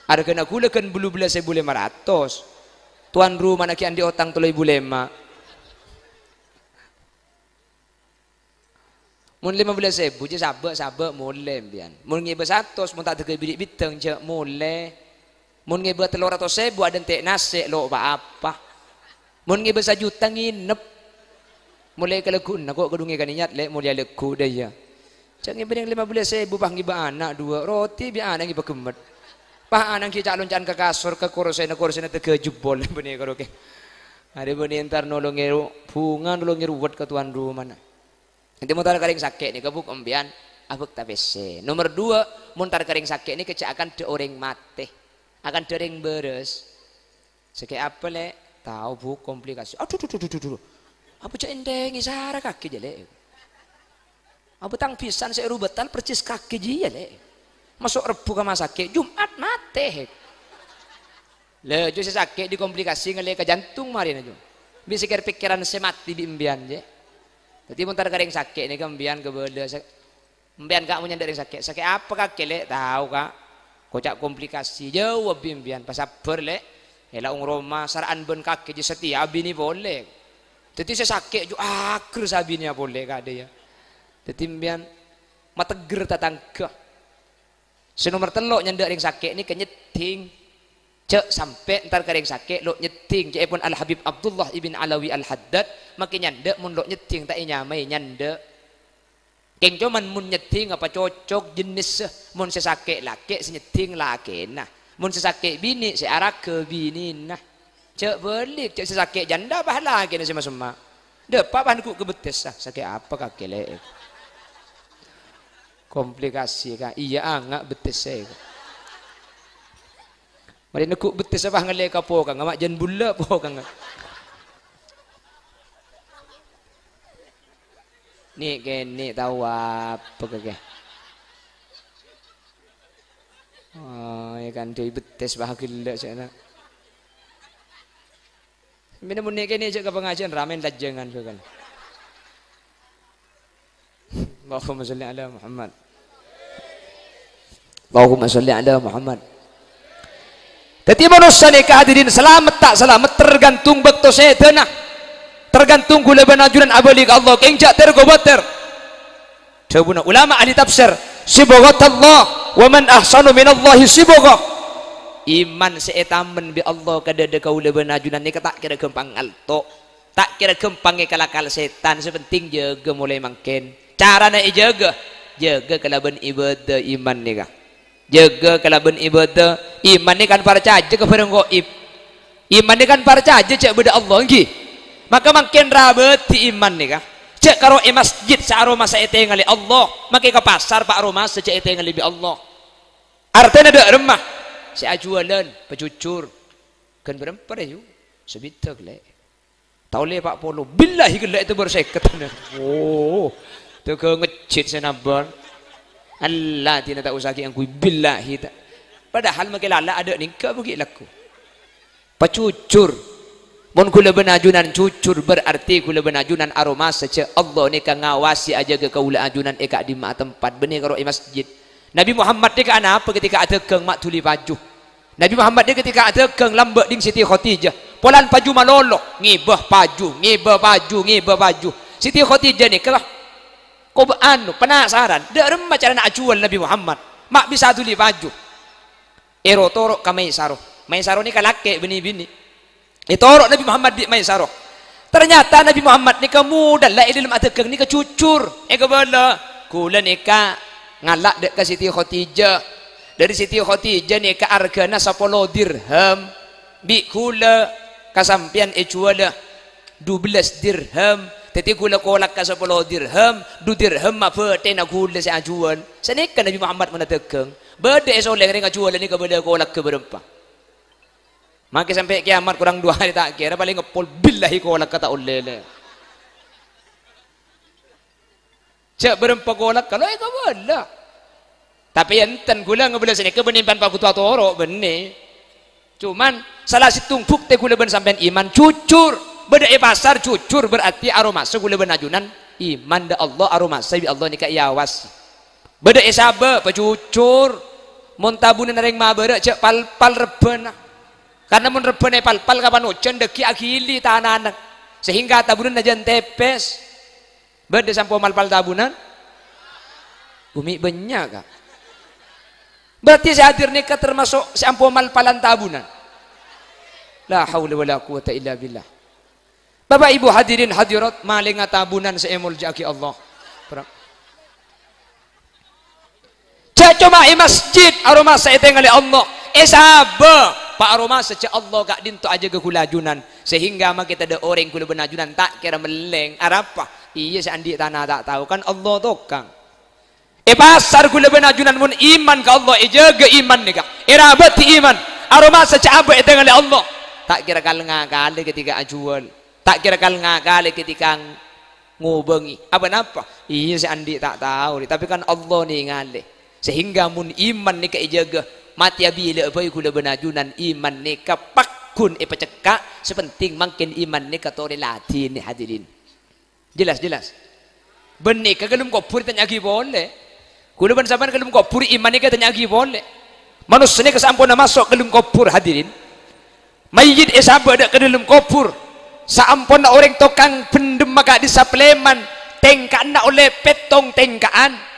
Arghâna ghulâ ghân bâllu bellâs èbu lèma ratos. Towan romana ghi' andi' otang tello èbu lèma. Mon lèma bellâs èbu jhâ' sabâ'-sabâ' molè, empèyan. Mon ngibâ satos, mon ta' dâgghâ' biri' bidhâng, jhâ' molè. Mon ngibâ tello ratos èbu, adântè' nasè', lo' pa-apa. Mon ngibâ sajuta, ngènep. Molè ka lagghu'na, ko' kadhungngè ka niyat, Lè', molèya lagghu' dâ' iyâ. Jhâ' ngibâ nèng lèma bellâs èbu, pas ngibâ ana' duwâ', roti bi' ana' ngibâ ghemmet. Pas anang ghi' ca'-lonca'an ka kasor, ka korsèna, korsèna tegghâ' jhubbhul bânnè karo kè. Arè bânnè entar nolongè ru-, bhunga nolongè ruwet ka towan romana. Èntar mon entar ka orèng sakè' nèka, Bu', empèyan abhâkta pèssè. Nomer dua, mon entar ka orèng sakè' nèka jhâ' akanta orèng matè. Akanta orèng bârâs. Sakè' apa, Lè'? Tao, Bu', komplikasi. Adhu, dhu, dhu, dhu, dhu, dhu. Apa jhâ' ènthèngè sara kakè jiyâ, Lè'? Apa tang bhisan sè èrobat tal persis kakè jiyâ, Lè'? Maso' Rebbhu ka masakè', Jum'at matè. Laju sè sakè' dikomplikasi ngallè ka jantung marèna, Ju. Bi' sè kèr-pèkkèran sè matè bi' empèyan, jiyâ. Dhâddhi, mon entar ka orèng sakè' nèka empèyan kabâlâ sa-, Empèyan, Ka', mon nyandhâ' rèng sakè'. Sakè' apa kakè, Lè'? Tao, Ka'. Koca' komplikasi. Jâwâb bi' empèyan. Pasabbhâr, Lè'. Èlaong roma, sara'an bân kakè jiyâ satèya abinè polè. Dhâddhi sè sakè' jhu aghâr sè abinèya polè, Ka', dâ' iyâ. Dhâddhi empèyan mategghâr tatangghâ. Sè nomer tello' nyandhâ' rèng sakè' nèka nyeddhing. Jhâ' sampè' entar ka rèng sakè' lo' nyeddhing. Ca'èpon Al-Habib Abdullah ibn Alawi Al-Haddad, makè nyandhâ' mon lo' nyeddhing ta' ènyamaè nyandhâ'. Kèng coma mon nyeddhing apa cocok jennissa. Mon sè sakè' lakè' sè nyeddhing lakèna. Mon sè sakè' binè' sè araghâ binèna. Jhâ' bâlik, jhâ' sè sakè' jhândhâ pas lakèna sè ma-semma'. Dâpa' pas neggu' ka bettessa, sakè' apa kakè, Lè'? Komplikasi, Ka'. Iyâ, anga' bettessa, Ka'. Marè neggu' bettessa pas ngallè ka pokangnga, ma' jân bulâ pokangnga. Nè'-kènè' tao apa kakè? Oh, iyâ kan, dâi bettès bâ ghellâ' sèna. Mèna mon nè'-kènè' jhâ' ka pangajiân, ramèn lajângan bhâkal. Allahumma sholli ala Muhammad. Allahumma sholli ala Muhammad. Dhâddhi, manossa nèka, hadirin, salamet ta' salamet tergantung bâkto sèdhâna. Tergantung ghulâ bân ajunan abâli ka Allah, kèng jhâ' ter-kobâter. Dhâbuna ulama ahli tafsir, "Sibghatullah, wa man ahsanu minallahi sibghah." Iman sè ètamen bi' Allah ka dâdâ kaulâ bân ajunan nèka ta' kèra ghâmpang ngalto', ta' kèra ghâmpang èkal-akal sètan, sè pentèng jâgâ molaè mangkèn. Carana èjâgâ, jâgâ kalabân ibâdâ iman nèka. Jâgâ kalabân ibâdâ, iman nèka kan parcajâ ka bhârâng ghaib. Iman nèka kan parcajâ jhâ' bâdâ Allah, ènggi? Maka mangkèn rabâdhi iman nèka. Jhâ' karo è masjid sè aromasa ètèngalè Allah, makè ka pasar pa' aromasa jhâ' ètèngalè bi' Allah. Artèna dâ' remma sè ajhuwâlân, pajhujhur. Ghân bârâmpa rè, yu? Sabidhâk, Lè'. Ta' ollè pa' polo. Billahi ghellâ' ètèbâr sèket. Oh, tèghâ ngejjhit sè nambâl. Allah, dina ta' osa ghi' angghuy billahi ta'. Padahal makè lala adâ' nèngka bâgi' lagghu. Pajhujhur. Mon ghulâ bân ajunan jhujhur, berarti ghulâ bân ajunan aromasa jhâ' Allah nèka ngawasè ajâgâ kaulâ ajunan è ka'dimma'a tempat, bânnè karo è masjid. Nabi Muhammad nèka anapa ketika adhâghâng ma' dhuli paju? Nabi Muhammad nèka ketika adhâghâng lambâ' ding Siti Khadijah, polana paju malolo, ngèbâ paju, ngèbâ paju, ngèbâ paju. Siti Khadijah nèka koba-, anu, penasaran, dâ' remma carana ajhuwâl Nabi Muhammad, ma' bisa dhuli paju. Èro-toro' ka Maisarah. Maisarah nèka lakè' bânnè binè'. Ètoro' Nabi Muhammad bi' Maisarah. Ternyata Nabi Muhammad nèka modhâlla è dâlem adhâghâng nèka jhujhur. Èkabâlâ, "Ghulâ nèka ngala' dâ' ka Siti Khadijah. Dâri Siti Khadijah nèka arghâna sapolo dirham. Bi' ghulâ ka sampèyan èjhuwâlâ dubellâs dirham. Dhâddhi ghulâ kolakka sapolo dirham, du dirham ma' bâtèna ghulâ sè ajhuwâl." Sanèka Nabi Muhammad mon adhâghâng. Bâdâ è Soleng rèng ajhuwâlân nèka bâdâ kolakka bârâmpa. Makè sampè' kèyamat korang du arè ta' kèra palèng ngeppol, billahi kolakka ta' ollè, Lè'. Jhâ' bârâmpa kolakka, lo' èkabâlâ. Tapè enten ghulâ ngabâlâ sanèka bânnè pan pabhuto atoro', bânnè. Cuman, sala sèttong buktè ghulâ bân sampèyan iman, jhujhur. Bâdâ è pasar, jhujhur, berarti aromasa ghulâ bân ajunan iman dâ' Allah, aromasa bi' Allah nèka èawasi. Bâdâ è sabâ, pajhujhur. Mon tabunanna rèng mabârâ', jhâ' pal-pal rebbhâna. Karna mon rebbhâna èpal-pal, kapan ojhân dâgghi' aghili tanana, sehingga tabunanna jân tèpès. Bâdâ sè ampo mal-pal tabunan? Ghu mè' bânnya', Ka'. Berarti sè hadir nèka termasuk sè ampo mal-palan tabunan. La haula wala quwwata illa billah. Bapak Ibu hadirin hadirat, malènga tabunan sè èmoljâ'aghi Allah. Pra-, Jhâ' coma è masjid aromasa ètèngalè Allah, è sabâ' pa' aromasa jhâ' Allah ka'dinto ajâgâ ghulâ ajunan, sehingga makè tadâ' orèng ghulâ bân ajunan ta' kèra mellèng. Arapa? Iyâ, sè andi' tana ta' tao, kan Allah tokang. È pasar ghulâ bân ajunan mon iman ka Allah, èjâgâ iman nèka, èrabâdhi iman, aromasa jhâ' abâ' ètèngalè Allah, ta' kèra kal-ngakalè ketika ajhuwâl. Ta' kèra kal-ngakalè ketika ngobângè. Apa napa? Iyâ, sè andi' ta' tao, rè, tapè kan Allah nèngalè. Sehingga mon iman nèka èjâgâ, matèya bilâ bhâi ghulâ bân ajunan iman nèka pagghun èpacekka', sè penting mangkèn iman nèka torè ladhinè, hadirin. Jelas, jelas. Bân nèka ka dâlem kobhur ètanya'aghi polè. Ghulâ bân sampèyan ka dâlem kobhur iman nèka ètanya'aghi polè. Manossa nèka saamponna maso' ka dâlem kobhur, hadirin. Mayyit èsabâ' dâ' ka dâlem kobhur. Saamponna orèng tokang bhendhem maka'dissa' palèman, tèngka'anna ollè pèttong tèngka'an.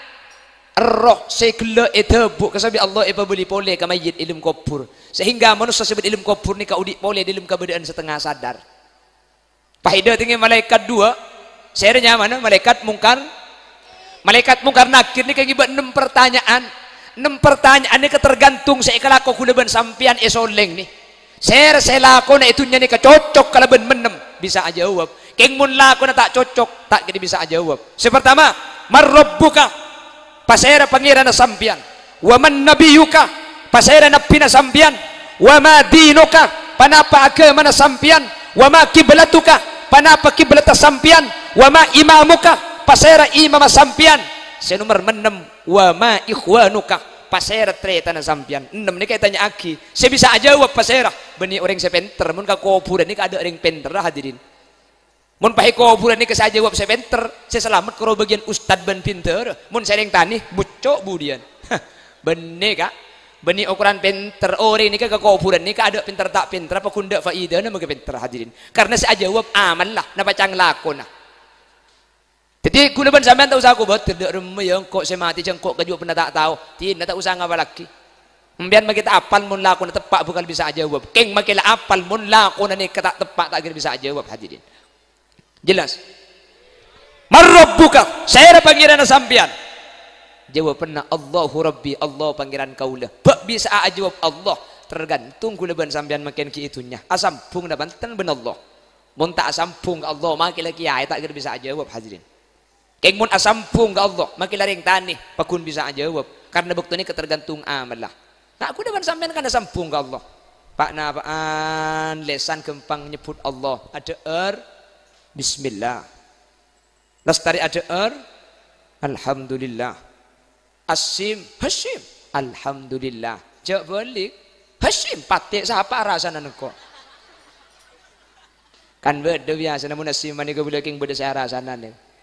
Erroh sè ghellâ' èdhâbu' kasabbhi Allah èpabâli polè ka mayyit è dâlem kobhur. Sehingga manossa sè bâdâ è dâlem kobhur nèka odi' polè dâlem kabâdâ'ân satengnga sadar. Pas èdâtengngè malaèkat duwâ', sèrè nyamana malaèkat Mungkar. Malaèkat Mungkar Nakir nèka ngibâ ennem partanya'an. Ennem partanya'an nèka tergantung sè èkalako ghulâ bân sampèyan è solèng nè. Sèrè sè lakona è dhunnya nèka cocok kalabân mennem, bisa ajâwâb. Kèng mon lakona ta' cocok, ta' kèra bisa ajâwâb. Sè partama, "Man rabbuka?" Pasèra Pangèranna sampèyan? "Wa man nabiyyuka?" Pasèra nabbhina sampèyan? "Wa ma dinuka?" Panapa aghâmana sampèyan? "Wa ma kiblatuka?" Panapa kiblatta sampèyan? "Wa ma imamuka?" Pasèra imamma sampèyan? Sè nomer ennem, "Wa ma ikhwanuka?" Pasèra tarètanna sampèyan? Ennem nèka ètanya'aghi. Sè bisa ajâwâb pasèra? Bânnè orèng sè pènter. Mon ka kobhurân nèka adâ' orèng pènterra, hadirin. Mon pas è kobhurân nèka sè ajâwâb sè pènter, sè salamet karo bâgiyân ustad bân bhindhârâ. Mon sè rèng tanè, mucco' budiyân. Bânnè, Ka'. Bânnè okoran pènter. Orèng nèka ka kobhurân nèka adâ' pènter ta' pènter, apa ghun dâ' faidana makè pènter, hadirin. Karna sè ajâwâb amalla, napa ca'na lakona. Dhâddhi, ghulâ bân sampèyan ta' osa kobâtèr, dâ' remma ya, engko' sè matè jhâ' engko' kaju pernah ta' tao. Dinah ta' osa ngapallaghi. Sampèyan makè ta' apal mon lakona teppa' bhâkal bisa ajâwâb. Kèng makè la apal mon lakona nèka ta' teppa' ta' kèra bisa ajâwâb, hadirin. Jelas? "Man rabbuka?" Sèra Pangèranna sampèyan? Jâwâbânna, "Allahu Rabbi, Allah Pangèran kaulâ." Bâ' bisa'a ajâwâb Allah, tergantung ghulâ bân sampèyan mangkèn ghi' è dhunnya. Asambhung napa enten bân Allah? Mon ta' asambhung ka Allah, makè la kèyaè ta' kèra bisa ajâwâb, hadirin. Kèng mon asambhung ka Allah, makè la rèng tanè, pagghun bisa ajâwâb. Karna bâkto nèka tergantung amalla. Ta' ghulâ bân sampèyan kan asambhung ka Allah. Pa'-napa'an lèsan ghâmpang nyebbhut Allah. Adhâ'âr, "Bismillah." Lastarè adhâ'âr, "Alhamdulillah." Assim, "Hasyim." "Alhamdulillah." Jhâ' bâli'. "Hasyim, patè' sapa arasana engko'?" Kan bâdâ biyasana mon Assim panèka bulâ kèng bâdâ sè arasana nèka.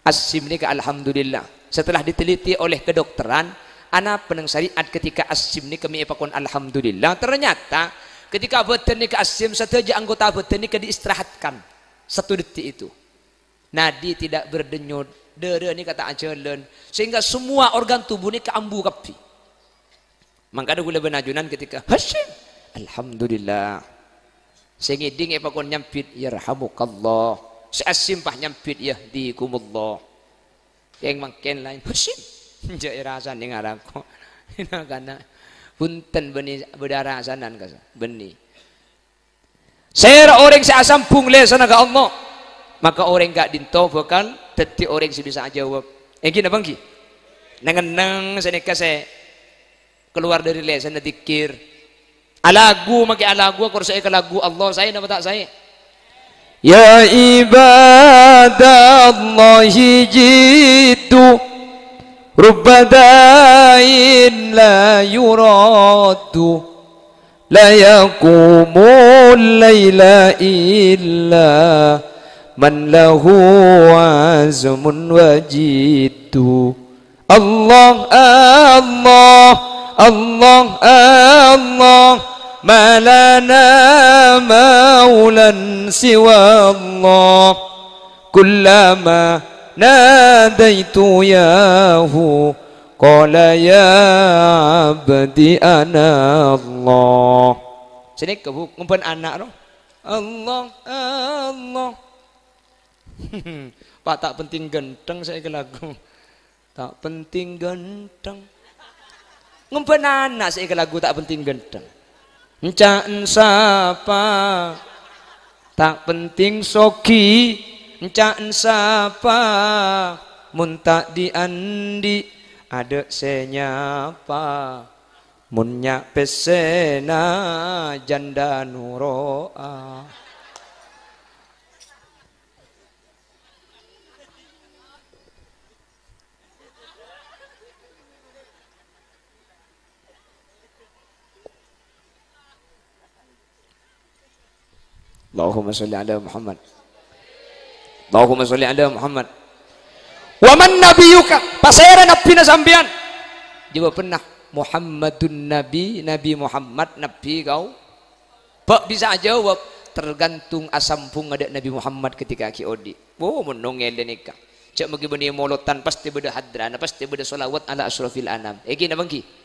Assim nèka alhamdulillah. Setelah diteliti oleh kedokteran, anapa neng syariat ketika Assim nèka mè' èpakon alhamdulillah? Ternyata ketika bâdân nèka Assim, sadhâjâ anggota bâdân nèka diistirahatkan satu detik itu. Nadi tidak berdenyut, dârâ nèka ta' ajhâlân, sehingga semua organ tubuh nèka ambu kabbhi. Mangkana ghulâ bân ajunan ketika, "Hasyim, alhamdulillah." Sè ngèdhing èpakon nyambit, "Yarhamukallah." Sè Assim pas nyambit, "Yahdikumullah." Kèng mangkèn laèn, "Hasyim." Jhâ' èrasanè ngarako. Kana'-kana'. Bhunten bânnè bâdâ arasanan kasa. Bânnè. Sèra orèng sè asambhung lèsanna ka Allah, maka orèng ka'dinto bhâkal dhâddhi orèng sè bisa ajâwâb. Èngghi napa èngghi? Neng-enneng sanèka sè kalowar dâri lèsanna dzikir. Alagu, makè alagu, akorsaè ka lagu Allah, saè napa ta' saè? Ya ibadallahi jiddu, rubba da'in la yuraddu. La yaqumul laila illa man lahu azmun wa jiddu. Allah, Allah, Allah, Allah, ma lana maulan siwa Allah. Kullama nadaitu yahu, qala ya abdi ana Allah. Sini kebuk ngumpan anak, no? Allah, Allah. Pak, tak penting ganteng saya ke lagu. Tak penting ganteng. Ngembhânana sè èkalagu ta' penting ghântheng. Enca'en sapa, ta' penting sogi, enca'en sapa, mon ta' dhi'-andhi' adâ' sè nyapa, mon nya' pèssèna jhândhâ noro'a. Allahumma sholli ala Muhammad. Allahumma sholli ala Muhammad. Wa man nabiyyuka? Pasèra nabbhina sampèyan? Jawabanna, Muhammadun Nabi, Nabi Muhammad, Nabbhi kau. Bâ' bisa ajâwâb, tergantung asambhungnga dâ' Nabi Muhammad ketika ghi' odi'. Wo, mon nongèl nèka. Jhâ' maghi bânnè molodhân, pastè bâdâ hadrana, pastè bâdâ sholawat ala asyrafil anam. Èngghi napa èngghi?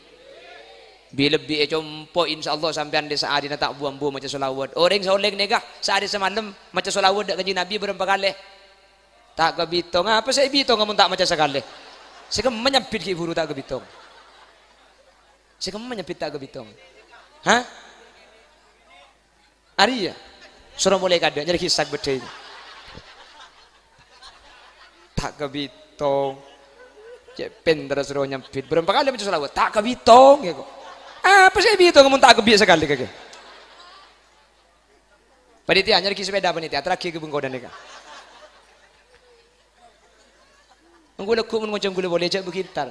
Bi-, lebbi è compo', insyaallah sampèyan dhi' saarèna ta' bu-ambu maca sholawat. Orèng solèng nèka, saarè samalem maca sholawat dâ' Kanjeng Nabi bârâmpa kalè? Ta' kabitong. Apa sè èbitong mon ta' maca sakalè? Sè kemma nyambit ghi' buru ta' kabitong. Sè kemma nyambit ta' kabitong. Hah? Arèya. Soro molè kadâ', nyarè ghisak bâddhâi. Ta' kabitong. Cè' pènterra soro nyambit. Bârâmpa kalè maca sholawat? Ta' kabitong, ya kok. Apa sè èbitong mon ta' kabi' sakalè kakè? Panitia, nyarè ghi sepeda panitia, teraghi ka bengkonan nèka. Engko' lagghu' mon ngoncang ghulâ polè, jhâ' bâgintar.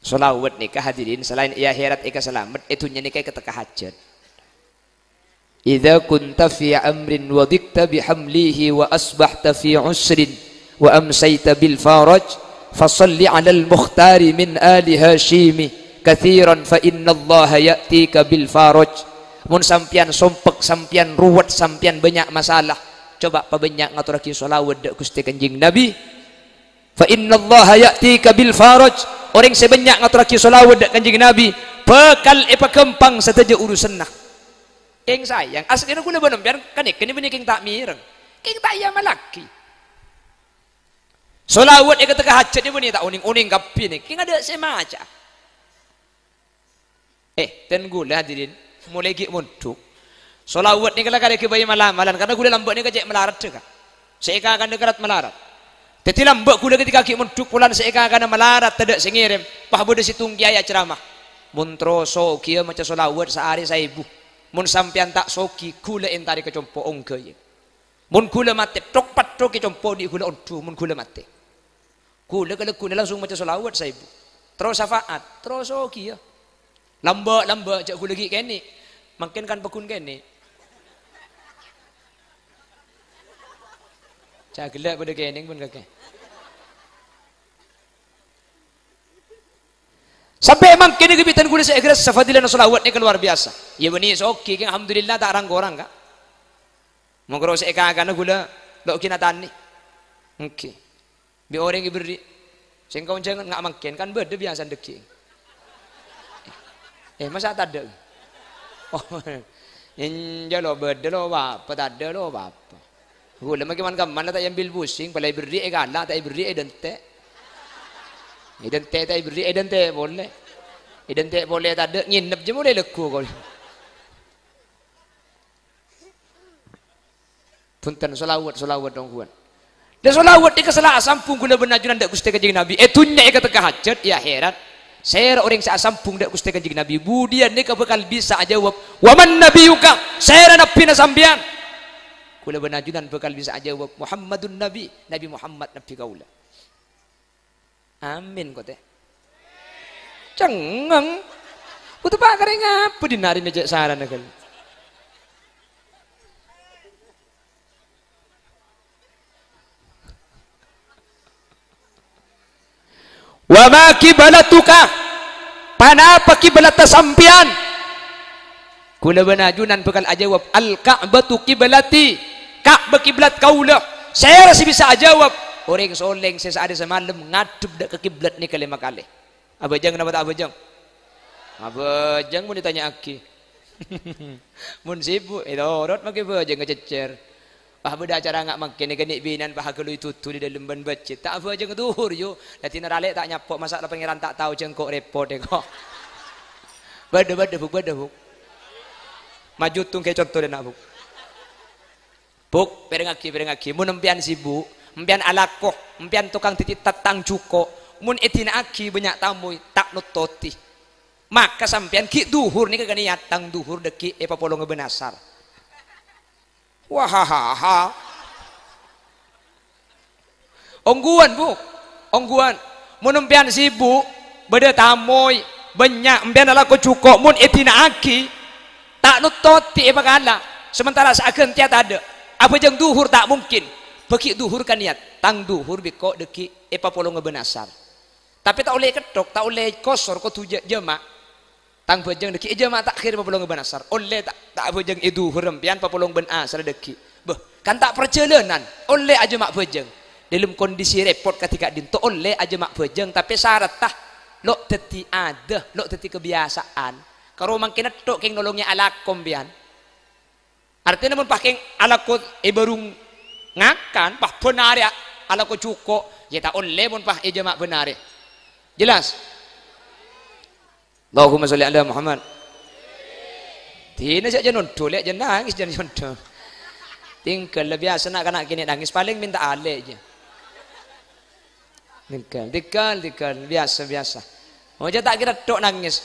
Sholawat nèka, hadirin, salaèn è akhèrat èkasalamet, è dhunnya nèka èkatekka hajhât. Idza kunta fi amrin wa dhiqta bi hamlihi wa asbahta fi usrin wa amsayta bil faraj, fa shalli 'alal mukhtari min ali Hasyimi katsiran fa innallaha ya'tika bil faraj. Mon sampèyan sompek, sampèyan ruwet, sampèyan bânnya' masalah, coba pabânnya' ngatorraghi sholawat dâ' Ghustè Kanjeng Nabi. Fa innallaha ya'tika bil faraj. Orèng sè bânnya' ngatorraghi sholawat dâ' Kanjeng Nabi, bhâkal èpaghâmpang sadhâjâ urusanna. Kèng sayang, asllèna ghulâ bân sampèyan kan èkèn bânnè kèng ta' mèreng. Kèng ta' èamallaghi. Sholawat èkatekka hajhât nèka bânnè ta' onèng-onèng kabbhi nèka. Kèng adâ' sè maca. Eh, ten ghulâ hadirin, molaè ghi' mondhuk. Sholawat nèka la karè ghâbây mal-amalan, karna ghulâ lambâ' nèka cè' malaradhâ, Ka'. Sè èkakana kèrat malarat. Dhâddhi lambâ' ghulâ ketika ghi' mondhuk polana sè èkakana malarat tadâ' sè ngèrèm, pas bâdâ sèttong kèyaè acaramah. Mon terro sogiyâ maca sholawat saarè saèbu. Mon sampèyan ta' sogi, ghulâ èntarè ka compo' ongghâ, yâ. Mon ghulâ matè, thok-patthokkè compo' odi' ghulâ onḍhu, mon ghulâ matè. Ghulâ kalagghuna langsung maca sholawat saèbu. Terro syafaat, terro sogiyâ. Lambâ'-lambâ' jhâ' ghulâ ghi' kènè'. Mangkèn kan paggun kènè'. Jhâ' ghellâ' padâ kènè' pon kakè. Sampè' mangkèn nèka bhâdhân ghulâ sè èghârâssa fadilana sholawat nèka luar biasa. Yâ bânnè sogiyâ kèng alhamdulillah ta' rang-korang, Ka'. Mon karo sè èkakana ghulâ lo' ghi' natanè. Èngghi. Bi' orèng èberri'. Sèngko' jhângan nga' mangkèn, kan bâdâ biyasana dhâggi'. Eh, masa' tadâ'? Oh, enjâ' lo' bâdâ lo' apa, tadâ' lo' apa. Ghulâ makè man-kamman la ta' èambil pusing, pola èberri' èkala', ta' èberri' èdântè'. Èdântè' ta' èberri' èdântè' polè. Èdântè' polè tadâ' ngènep jâ' molè lagghu' kol. Bhunten, sholawat, sholawat, ongghuwân. Dâ' sholawat nèka sè la asambhung ghulâ bân ajunan dâ' Ghustè Kanjeng Nabi. È dhunnya èkatekka hajhât, è akhèrat. Sèra orèng sè asambhung dâ' Ghustè Kanjeng Nabi, budiyân nèka bhâkal bisa ajâwâb, "Wa man nabiyyuka?" Sèra nabbhina sampèyan? Ghulâ bân ajunan bhâkal bisa ajâwâb, "Muhammadun Nabi, Nabi Muhammad nabbhi kaulâ." Amin, kote. Cengngeng. Kudu pakarè ngapa dinarina cè' sarana ghâllu. "Wa ma qiblatuka?" Panapa kiblatta sampèyan? Ghulâ bân ajunan bhâkal ajâwâb, "Al-Ka'batu qiblati." Ka'bah kiblat kaulâ. Sèra sè bisa ajâwâb? Orèng solèng sè saarè samalem ngadhep dâ' ka kiblat nèka lèma kalè. Abhâjâng napa ta' abhâjâng? Abhâjâng mon ètanya'aghi. Mon sibuk, ètorot makè bhâjâng ngacècèr. Pas bâdâ acara nga' mangkèn, kènè' binè'an pas aghâlui dudu è dâlem bân bâjjhi. Ta' abhâjâng dhuhur, yu. Dhâddhi naralè' ta' nyapo', masa' la Pangèran ta' tao jhâ' engko' rèpot, engko'. Bâdâ, bâdâ, Bu', bâdâ, Bu'. Maju tong kè conto dâ' enna', Bu'. Bu', pèrèngngaghi, pèrèngngaghi. Mon empèyan sibuk, empèyan alako, empèyan tokang dhâddhi tatang jhuko', mon èdina'aghi bânnya' tamoy, ta' nottodhi. Maka sampèyan ghi' dhuhur nèka kanèyat, tang dhuhur dâgghi' èpapolonga bân asar. Wahahaha. Ongghuwân, Bu'. Ongghuwân. Mon empèyan sibuk, bâdâ tamoy, bânnya', empèyan alako jhuko', mon èdina'aghi, ta' nottodhi èpakala. Sementara saaghântèya tadâ'. Abhâjâng dhuhur ta' mungkin. Bâghi dhuhur kanèyat. Tang dhuhur bi' engko' dâgghi' èpapolonga bân asar. Tapè ta' ollè ketthok, ta' ollè kosor, kodhu jâ-, jama'. Tang bhâjâng dâgghi' è jama' ta'khir papolong bân asar. Ollè ta', ta' bhâjâng è dhuhur empèyan papolong bân asar dâgghi'. Bâh, kan ta' parjhâlânan, ollè ajama' bhâjâng. Dâlem kondisi rèpot kadhi ka'dinto ollè ajama' bhâjâng, tapè saratta lo' dhâddhi adâ, lo' dhâddhi kabiyasaan. Karo mangkèn ètthok kèng nolongè alako empèyan. Artèna mon pas kèng alako è bârung ngakan, pas bân arè a-, alako jhuko', ya ta' ollè mon pas è jama' bân arè. Jelas? Allahumma sholli ala Muhammad. Dinah sè jhâ' nondhu, lè' jhâ' nangès, jhâ' nondhu. Tinggal, la biyasa na'-kana' kènè' nangès, palèng mènta alè' jhâ'. Tinggal, tinggal, tinggal, biyasa, biyasa. Oh, jhâ' ta' kèra tho' nangès.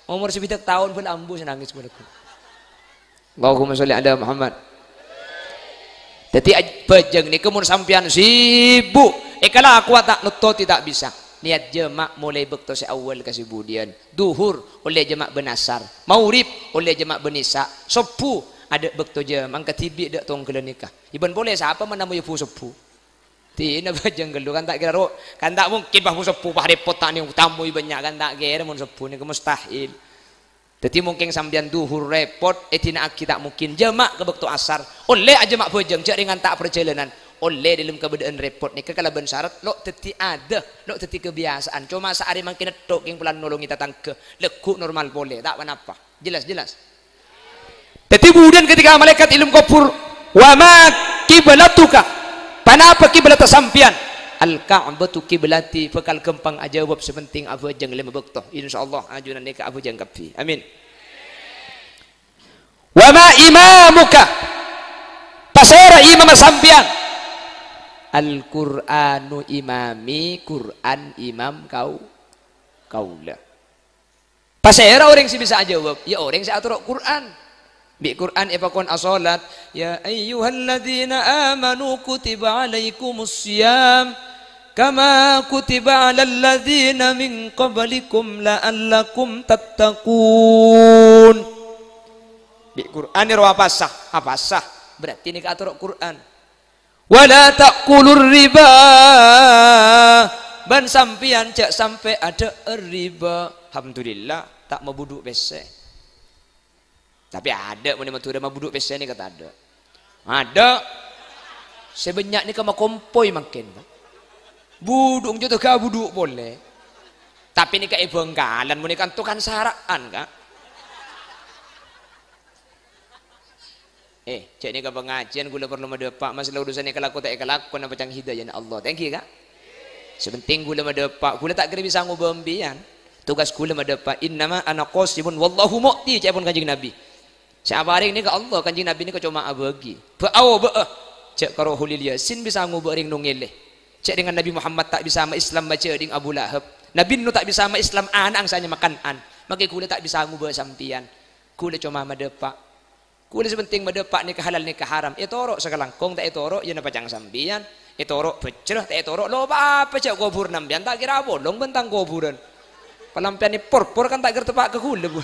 Omor sabidhâk taon bân ambu sè nangès bân lagghu. Allahumma sholli ala Muhammad. Dhâddhi, aj-, bhâjâng nèka mon sampèyan sibuk, èkalakowa ta' nottodhi ta' bisa. Niyat jama' molaè bâkto sè awwal ka sè budiyân. Dhuhur, ollè jama' bân asar. Maghrib, ollè jama' bân isya. Sobbhu, adâ' bâkto jama' kadhibi' dâ' tongghâllâ nèka. Èbân polè sapa manamoy bu sobbhu? Dinah bhâjâng ghâllu, kan ta' kèra ro-, kan ta' mungkin pas bu sobbhu, pas rèpot ta' nèng tamoy bânnya', kan ta' kèra mon sobbhu nèka mustahil. Dhâddhi, mon kèng sampèyan dhuhur rèpot, èdina'aghi ta' mungkin. Jama' ka bâkto asar. Ollè ajama' bhâjâng, jhâ' rèng ta' parjhâlânan. Ollè dâlem kabâdâ'ân rèpot nèka kalabân sarat lo' dhâddhi adâ, lo' dhâddhi kabiyasaan. Coma saarè mangkèn tho' kèng polana nolongè tatangghâ. Lagghu' normal polè, ta' ponapa. Jelas, jelas? Dhâddhi, budiyân ketika malaèkat è alam kobhur, "Wa ma kiblatuka?" Ponapa kiblatta sampèyan? "Al-Ka'batu kiblati." Bhâkal ghâmpang ajâwâb, sè pentèng abhâjâng lèma bâkto. Insyaallah, ajunan nèka abhâjâng kabbhi. Amin. "Wa ma imamuka?" Pasèra imamma sampèyan? "Al-Qur'anu imami," Qur'an imam kau-, kaulâ. Pasèra orèng sè bisa ajâwâb? Ya orèng sè atoro' Qur'an. Bi' Qur'an èpakon asholat, "Ya ayyuhalladzina amanu kutiba alaikumus shiyam kama kutiba alal ladzina min qablikum la'allakum tattaqun." Bi' Qur'an èro apasa? Apasa. Berarti nèka atoro' Qur'an. "Wa la ta'kulur riba," bân sampèyan jhâ' sampè' adâ' riba. Alhamdulillah, ta' mabudhu' pèssè. Tapè adâ' mon è Madhurâ mabudhu' pèssè nèka tadâ'. Adâ'. Sè bânnya' nèka makompoy mangkèn, Ka'. Budhu' jhâ' ta' budhu' polè. Tapè nèka è Bhângkalan, mon nèka anto kan sara'an, Ka'. Eh, jhâ' nèka pangajiyân, ghulâ parlo madâpa', masalah urusan èkalako ta' èkalako, napa ca'na hidayana Allah. Thank you, Ka'. Sè pentèng ghulâ madâpa', ghulâ ta' kèra bisa ngobâ empèyan. Tugas ghulâ madâpa', "Innama ana qasimun wallahu mu'ti," ca'èpon Kanjeng Nabi. Sè aparèng nèka Allah, Kanjeng Nabi nèka coma abâgi. Bâ-, aobâ, eh, jhâ' karo Kholil Yasin bisa ngobâ rèng Nongèlè. Jhâ' dengan Nabi Muhammad ta' bisa ma-Islam majhâdhing Abu Lahab. Nabi Nuh ta' bisa ma-Islam ana' sè anyama Kan'an. Makè ghulâ ta' bisa ngobâ sampèyan. Ghulâ coma madâpa'. Ghulâ sè pentèng madâpa' nèka halal nèka haram. Ètoro' sakalangkong, ta' ètoro', ya napa ca'na sampèyan. Ètoro' bhâjrâ, ta' ètoro', lo' pa-apa, jhâ' kobhurrâ sampèyan, ta' kèra apolong bân tang kobhurân. Palampèyan èporpor kan ta' kèra teppa' ka ghulâ, Bu.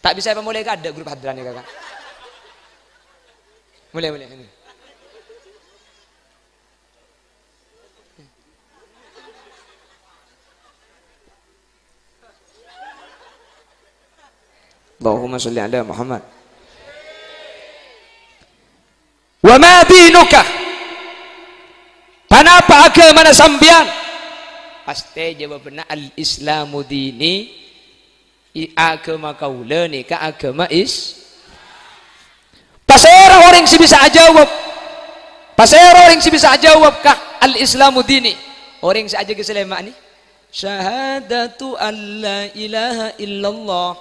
Ta' bisa èpamolaè kadâ' grup hadran nèka, Ka'. Molaè, molaè. Allahumma sholli ala Muhammad. "Wa ma dinuka?" Ponapa aghâmana sampèyan? Pastè jâwâbânna, "Al-Islamu dini." I-, aghâma kaulâ nèka aghâma Is-, Pasèra orèng sè bisa ajâwâb? Pasèra orèng sè bisa ajâwâb ka "Al-Islamu dini"? Orèng sè ajâgâ sè lèma' nè. Syahadatu an la ilaha illallah,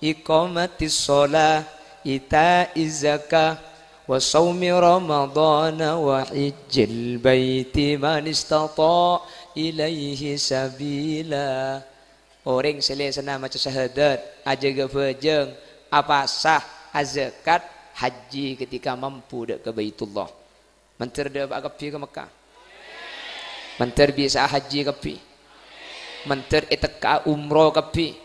iqamatis shalah, ita'iz zakah, wa shaumi ramadhana, wa hajjil baiti man istata'a ilaihi sabila. Orèng sè lèsanna maca syahadat, ajâgâ bhâjâng, apasa, azakat, hajji ketika mampu dâ' ka Baitullah. Mandhâr dâpa'a kabbhi ka Mekkah. Mandhâr bisa'a hajji kabbhi. Mandhâr ètekka'a umroh kabbhi.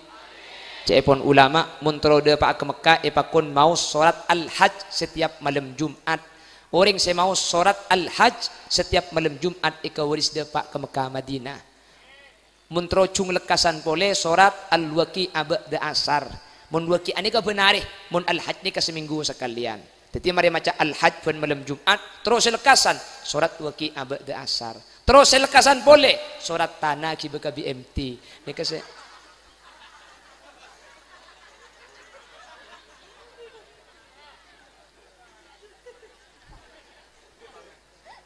Ca'èpon ulama, mon terro dâpa'a ka Mekkah, èpakon maos sorat Al-Hajj setiap malem Jum'at. Orèng sè maos sorat Al-Hajj setiap malem Jum'at èkawaris dâpa' ka Mekkah Madinah. Mon terro jhung lekkasan polè sorat Al-Waqi'ah ba'da asar. Mon Waqi'ah nèka bân arè, mon Al-Hajj nèka samènggu sakalèyan. Dhâddhi marè maca Al-Hajj bân malem Jum'at, terro sè lekkasan sorat Waqi'ah ba'da asar. Terro sè lekkasan polè sorat Tana ghibâ ka B M T. Nèka sè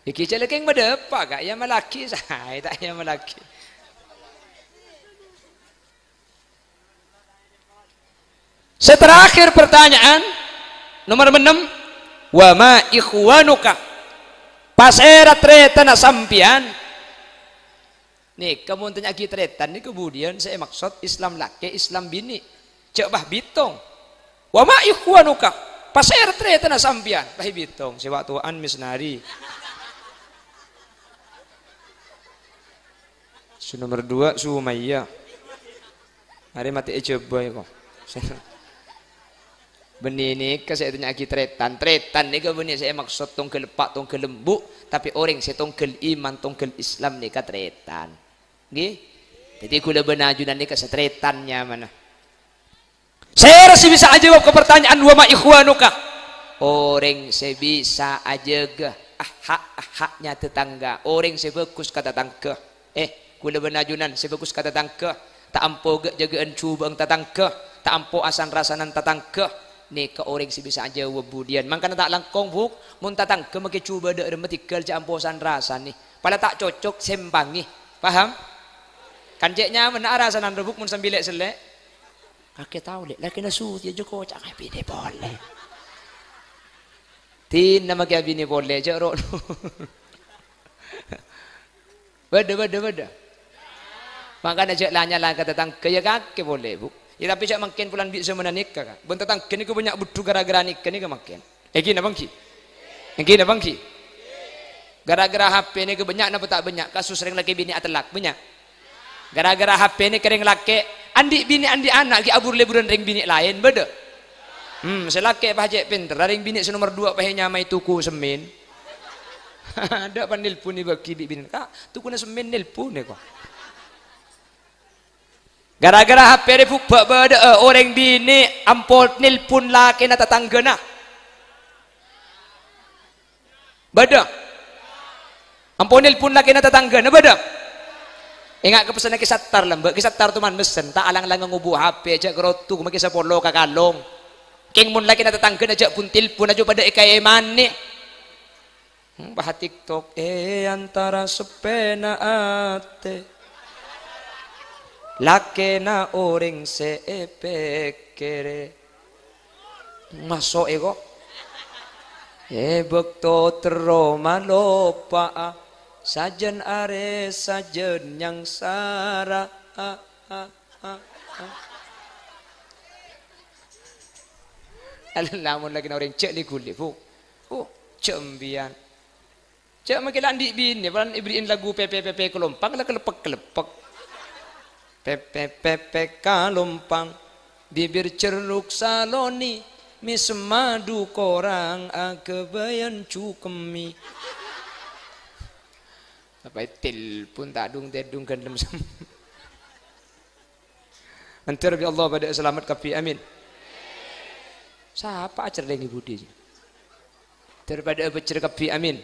Iki jhâ' lakèng madâpa', Ka', èyamalaghi saè, ta' èyamalaghi. Sè terakhir pertanyaan, nomor ennem, "Wa ma ikhwanuka?" Pasèra tarètanna sampèyan? Nèka mon tanya'aghi tarètan nèka budiyân sè èmaksod Islam lakè', Islam binè'. Jhâ' bâ bitong. "Wa ma ikhwanuka?" Pasèra tarètanna sampèyan? Bâ bitong, sè wa'-towa'an misnari. Sè nomer duwâ' Sumayyah. Arè matè èjhâbâ èko. Bânnè nèka sè ètanya'aghi tarètan. Tarètan nèka bânnè sè èmaksod tongghâl eppa', tongghâl embu', tapè orèng sè tongghâl iman, tongghâl Islam nèka tarètan. Ngghi? Dhâddhi ghulâ bân ajunan nèka sè tarètan nyamana. Sèra sè bisa ajâwâb ka partanya'an, "Wa ma ikhwanuka?" Orèng sè bisa ajâgâ ah-, hak-haknya tatangghâ, orèng sè bhâghus ka tatangghâ. Eh, ghulâ bân ajunan sè bhâghus ka tatangghâ, ta' ampo ghâ'-jâghâ'ân jhubâ'ân tatangghâ, ta' ampo asan-rasanan tatangghâ. Nèka orèng sè bisa ajâwâb budiyân. Mangkana ta' langkong, Bu', mon tatangghâ makè jhubâ' dâ' remma tèghâl jhâ' ampo san-rasanè. Pala ta' cocok, sèmpangè. Paham? Kan cè' nyamana arasanan rowa, Bu', mon sambi lè'-sellè'. Kakè tao, Lè', lakèna Suti jhâ' koca' ka binè polè. Dinna makè abinè polè, jhâ' ro'. Bâdâ, bâdâ, bâdâ. Mangkana jhâ' la-nyala ka tatangghâ, yâ kakè polè, Bu'. Yâ, tapè jhâ' mangkèn polana bi' zamanna nèka, Ka'. Bân tatangghâ nèko bânnya' budhu ghârâ-ghârâ nèka, nèka mangkèn. Èngghi napa èngghi? Èngghi napa èngghi? Ghârâ-ghârâ H P nèka bânnya' napa ta' bânnya' kasus rèng lakè binè' atellak? Bânnya'. Ghârâ-ghârâ H P nèka rèng lakè' andi' binè' andi' ana' ghi' abur-leburan rèng binè' laèn, bâdâ? Hmm, sè lakè' pas cè' pènterra, rèng binè' sè nomer duwâ' pas ènyamaè toko semmèn. Adâ' pas nelpon èbâghi bi' binè', "Ka', tokona semmèn nelpon èko." Ghârâ-ghârâ H P rè bhubhâ' bâdâ'â orèng binè' ampo nelpon lakèna tatangghâna. Bâdâ. Ampo nelpon lakèna tatangghâna bâdâ. Enga' ka pessenna Kè Sattar lambâ'. Kè Sattar toman messen, ta' alang-langa ngobu H P, jhâ' karotu makè sapolo ka kalong. Kèng mon lakèna tatangghâna jhâ' pon telpon, ajhu padâ èkaèmanè. Hmm, pas TikTok, è antara seppèna atè. Lakèna orèng sè èpèkkèrè. Maso' èko. È bâkto terro maloppa'a, sajân arè sajân nyangsara. Lamon lakèna orèng jhâ' lè-ghulè, Bu'. Bu', jhâ' sampèyan. Jhâ' makè la andi' binè, polana èbherri'in lagu pèpè-pèpè kalompang, la kaleppek-kaleppek. Pèpè-pèpè kalompang, bibir jerruk saloni, mè' semmadu korang aghâbâyân jhukemmè. Apa telpon ta' dung-tèdung ghândhem sem-, Mandhâr bi' Allah padâ salamet kabbhi, amin. Sapa acerrèng è budi? Mandhâr padâ abhâjjher kabbhi, amin.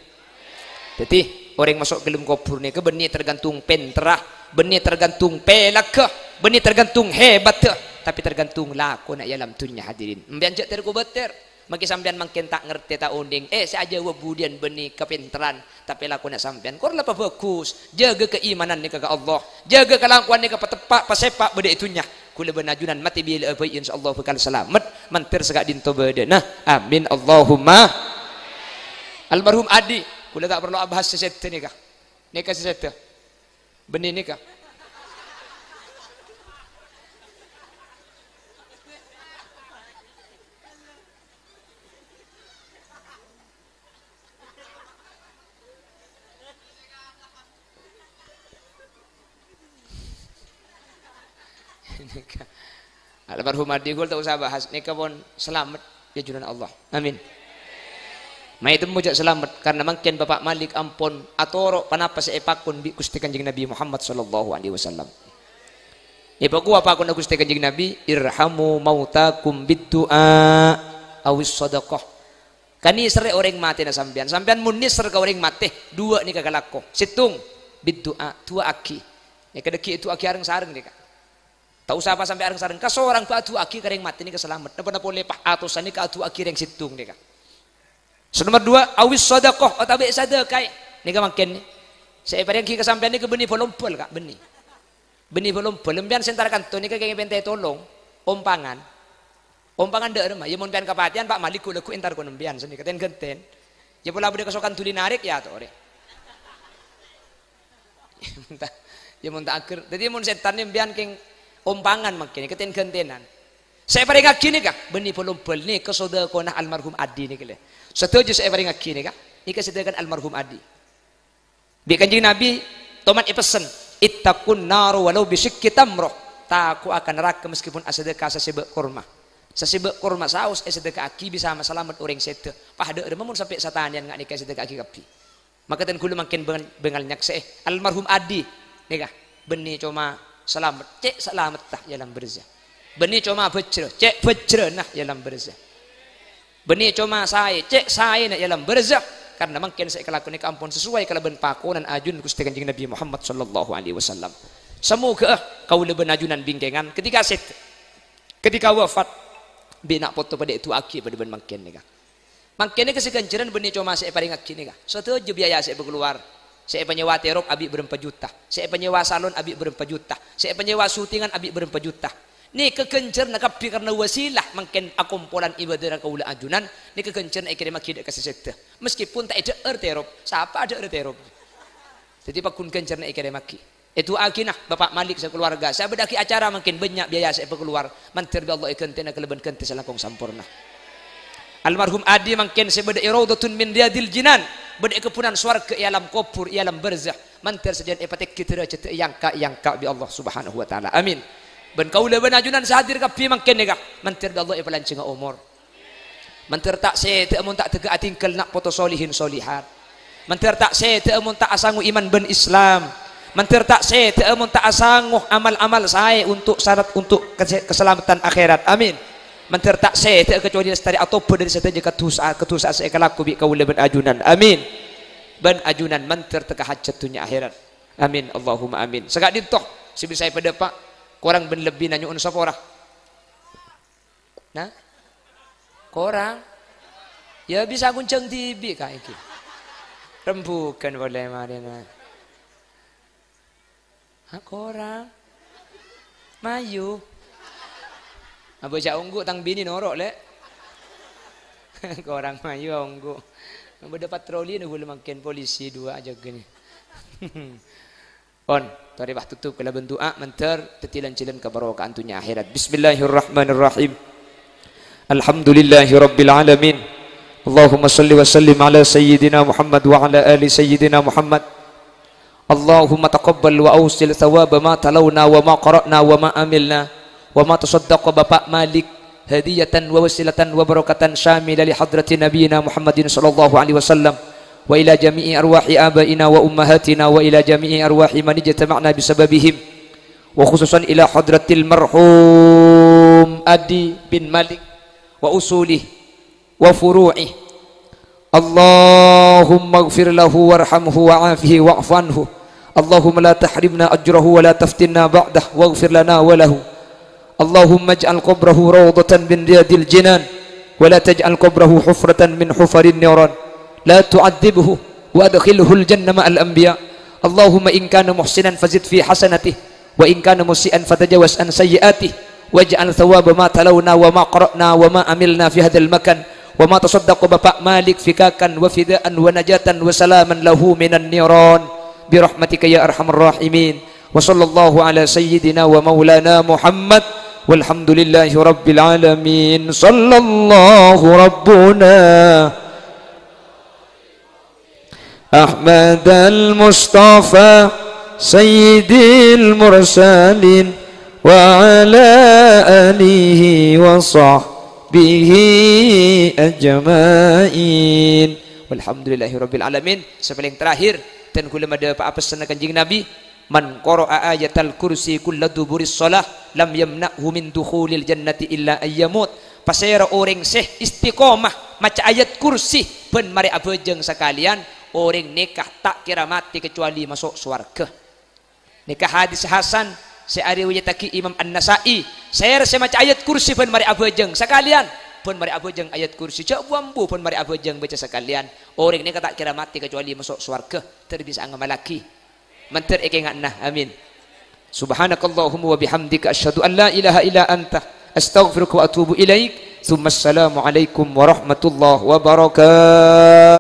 Dhâddhi, orèng maso' ghâlem kobhur nèka bânnè tergantung pènterra, bânnè tergantung pèlagghâ, bânnè tergantung hebatta, tapè tergantung lakona è alam dhunnya, hadirin. Sampèyan jhâ' ter-kobâter. Mangkè sampèyan mangkèn ta' ngartè, ta' onèng. Eh, sè ajâwâb budiyân bânnè kapènterran, tapè lakona sampèyan kor la pabhâghus. Jâgâ kaimanan nèka ka Allah. Jâgâ kalakowan nèka pateppa', pasèpa' bâdâ è dhunnya. Kaulâ bân ajunan matè bilâ abâi, insyaallah bhâkal salamet. Mandhâr saka'dinto bâdâna. Amin. Allahumma. Almarhum Adi, kaulâ ta' parlo abahas sè sèdhâ nèka. Nèka sè sèdhâ. Bânnè nèka. Nèka. Almarhum Adi kaulâ ta' osa bahas. Nèka pon salamet, è ajunanna Allah. Amin. Maètemmo jhâ' salamet, karna mangkèn Bapa' Malik ampon atoro' ponapa sè èpakon bi' Ghustè Kanjeng Nabi Muhammad sallallahu alaihi wasallam. Èpakowa pakonna Ghustè Kanjeng Nabi, "Irhamu mautakum bid-du'a awis shadaqah." Kanèserrè orèng matèna sampèyan. Sampèyan mon nèser ka orèng matè, duwâ' nèka kalako. Sèttong, bid-du'a, du'aaghi. Nèka dhâggi' èdu'aaghi areng-sareng nèka. Ta' osa pas sampè' areng-sareng. Kasorang bhâi adu'aaghi ka rèng matè nèka salamet. Napa-napa polè pas atosan nèka adu'aaghi rèng sèttong nèka. Sè nomer duwâ', awis shadaqah, otabâ èsadhâkaè. Nèka mangkèn nè. Sè èparèngaghi ka sampèyan nèka bânnè bal-ombal, Ka', bânnè. Bânnè bal-ombal, empèyan sè entar kanto nèka kèngèng pèntè tolong, ompangan. Ompangan dâ' remma, ya mon pèyan kapatèyan, Pa' Malik ghu-lagghu entar kon empèyan, sè nèka ten-ghânten. Ya pola bâdâ kasokan duli narèk, ya atorè. Ya mon ta', ya mon ta' ager. Dhâddhi mon sètan nè empèyan kèng ompangan mangkèn, keten-ghântenan. Sè èparèngaghi nèka, bânnè bal-ombal nèka sadhâkona almarhum Adi nèka lè. Sadhâjâ sè èparèngaghi nèka, nèka sadhâkana almarhum Adi. Bi' Kanjeng Nabi toman èpessen, "Ittaqun nara walau bisyiqqi tamrah." Tako'a ka naraka meskipun asadhâka sasèbâ' korma. Sasèbâ' korma saos èsadhâka'aghi bisa masalamet orèng sèdhâ. Pas dâ' remma mon sampè' satanèyan nga' nèka èsadhâka'aghi kabbhi. Maka ten ghulâ mangkèn bângal, bângal nyaksè'è almarhum Adi nèka, bânnè coma salamet, cè' salametta è alam barzah. Bânnè coma bhâjrâ, cè' bhâjrâna è alam barzah. Bânnè coma saè, cè' saèna è alam barzah. Karna mangkèn sè èkalako nèka ampon sasowai kalabân pakonan ajunan Ghustè Kanjeng Nabi Muhammad sallallahu alaihi wasallam. Samoghâ'â kaulâ bân ajunan bingkèngan ketika sèdhâ, ketika wafat, bi' na' poto padâ èdu'aaghi padâ bân mangkèn nèka. Mangkèn nèka sè ghânjhârân bânnè coma sè èparèngaghi nèka. Sadhâjâ biaya sè èpakalowar. Sè èpanyèwa terop abi' bârâmpa juta. Sè èpanyèwa salon abi' bârâmpa juta. Sè èpanyèwa syutingan abi' bârâmpa juta. Nèka ghânjhârânna kabbhi karna wasilah mangkèn akompolan ibâdâna kaulâ ajunan, nèka ghânjhârânna èkèrèmaghi dâ' ka sè sèdhâ. Meskipun ta' èdhâ'âr terop, sapa adhâ'âr terop? Dhâddhi pagghun ghânjhârânna èkèrèmaghi. Èdu'aaghina Bapa' Malik sakalowarga, sè abâdhâ'âghi acara mangkèn bânnya' biaya sè èpakalowar, mandhâr bi' Allah èghântèna kalabân ghântè sè langkong samporna. Almarhum Adi mangkèn sè bâdâ è raudhatun min riyadil jinan, bâdâ è kebbhunan sowarghâ è alam kobhur, è alam barzah. Mandhâr sadhâjâna èpatèngghi dârâjhâddhâ èangka'-èangka' bi' Allah Subhanahu wa Ta'ala. Amin. Bân kaulâ bân ajunan sè hadir kabbhi mangkèn nèka, mandhâr bi' Allah èpalanjhângnga omor. Mandhâr ta' sèdhâ'â mon ta' dâgâ atinggal na' poto solihin solihat. Mandhâr ta' sèdhâ'â mon ta' asango iman bân Islam. Mandhâr ta' sèdhâ'â mon ta' asango amal-amal saè untuk syarat untuk kase-, kasalameddhân akhèrat. Amin. Mandhâr ta' sèdhâ'â kecuali lastarè atobhât dâri sadhâjâ kadusa-, kadusa sè èkalako bi' kaulâ bân ajunan. Amin. Bân ajunan mandhâr tekka hajhât dhunnya akhèrat. Amin, Allahumma amin. Saka'dinto sè bisa èpadâpa', korang bân lebbina nyo'on sapora. Nah? Korang? Ya bisa ghunjhâng dhibi' ka' èngghi. Rembhughân polè marèna. Ha, korang? Mayu. Abâ' jhâ' ongghu tang binè noro', Lè'. Korang mayu ongghu. Bâdâ patroli nèko mangkèn polisi duwâ' ajâgâna. Pon, torè pas totop kalabân du'a, mandhâr dhâddhi lan-jhâlân kabaroka'an dhunnya akhèrat. Bismillahirrahmanirrahim. Alhamdulillahirabbil alamin. Allahumma shalli wa sallim ala sayyidina Muhammad wa ala ali sayyidina Muhammad. Allahumma taqabbal wa ausil thawaba ma talauna wa ma qara'na wa ma amilna wa ma tasaddaqa Bapa' Malik hadiyatan wa wasilatan wa barakatan syamila li hadrati nabiyina Muhammadin sallallahu alaihi wasallam wa ila jami'i arwahi abaina wa ummahatina wa ila jami'i arwahi man ijtama'na bisababihim wa khususan ila hadratil marhum Adi bin Malik wa usulih wa furu'ih. Allahumma ighfir lahu warhamhu wa'afihi wa'fu anhu. Allahumma la tahrimna ajrahu wa la taftinna ba'dah waghfir lana wa lahu. Allahumma ij'al qabrahu rawdatan min riyadil jinan. ولا تجعل قبره حفرة من حفر النيران. لا تعذبه وأدخله الجنة مع الأنبياء. اللهم إن كان محسنا فزد في حسناته، وإن كان مسيئا فتجاوز عن سيئاته، واجعل ثواب ما تلونا وما قرأنا وما عملنا في هذا المكان، وما تصدق بابا مالك فكاكا وفداء ونجاة وسلاما له من النيران برحمتك يا أرحم الراحمين. وصلى الله على سيدنا ومولانا محمد، والحمد لله رب العالمين. صلى الله ربنا أحمد المصطفى سيد المرسلين وعلى آله وصحبه أجمعين. والحمد لله رب العالمين. Sè palèng terakhir, dan kaulâ madhâpa'a pèssenna Kanjeng Nabi, "Man qara'a ayatal kursi kulla duburis shalah, lam yamna'hu min dukhulil jannati illa ayyamut." Pasèra orèng sè istiqomah maca ayat kursi bân marè abhâjâng sakalèyan, orèng nèka ta' kèra matè kacuali maso' sowarghâ. Nèka hadis hasan sè ariwayattaghi Imam An-Nasa'i. Sèra sè maca ayat kursi bân marè abhâjâng sakalèyan, bân marè abhâjâng ayat kursi, jhâ' bu-ambu bân marè abhâjâng baca sakalèyan, orèng nèka ta' kèra matè kacuali maso' sowarghâ. Ter bisa ngamallaghi. Mandhâr èkènga'na. Amin. Subhanakallahumma wa bihamdika, asyhadu an la ilaha illa anta, astaghfiruka wa atubu ilaik. Tsumma assalamualaikum warahmatullahi wabarakatuh.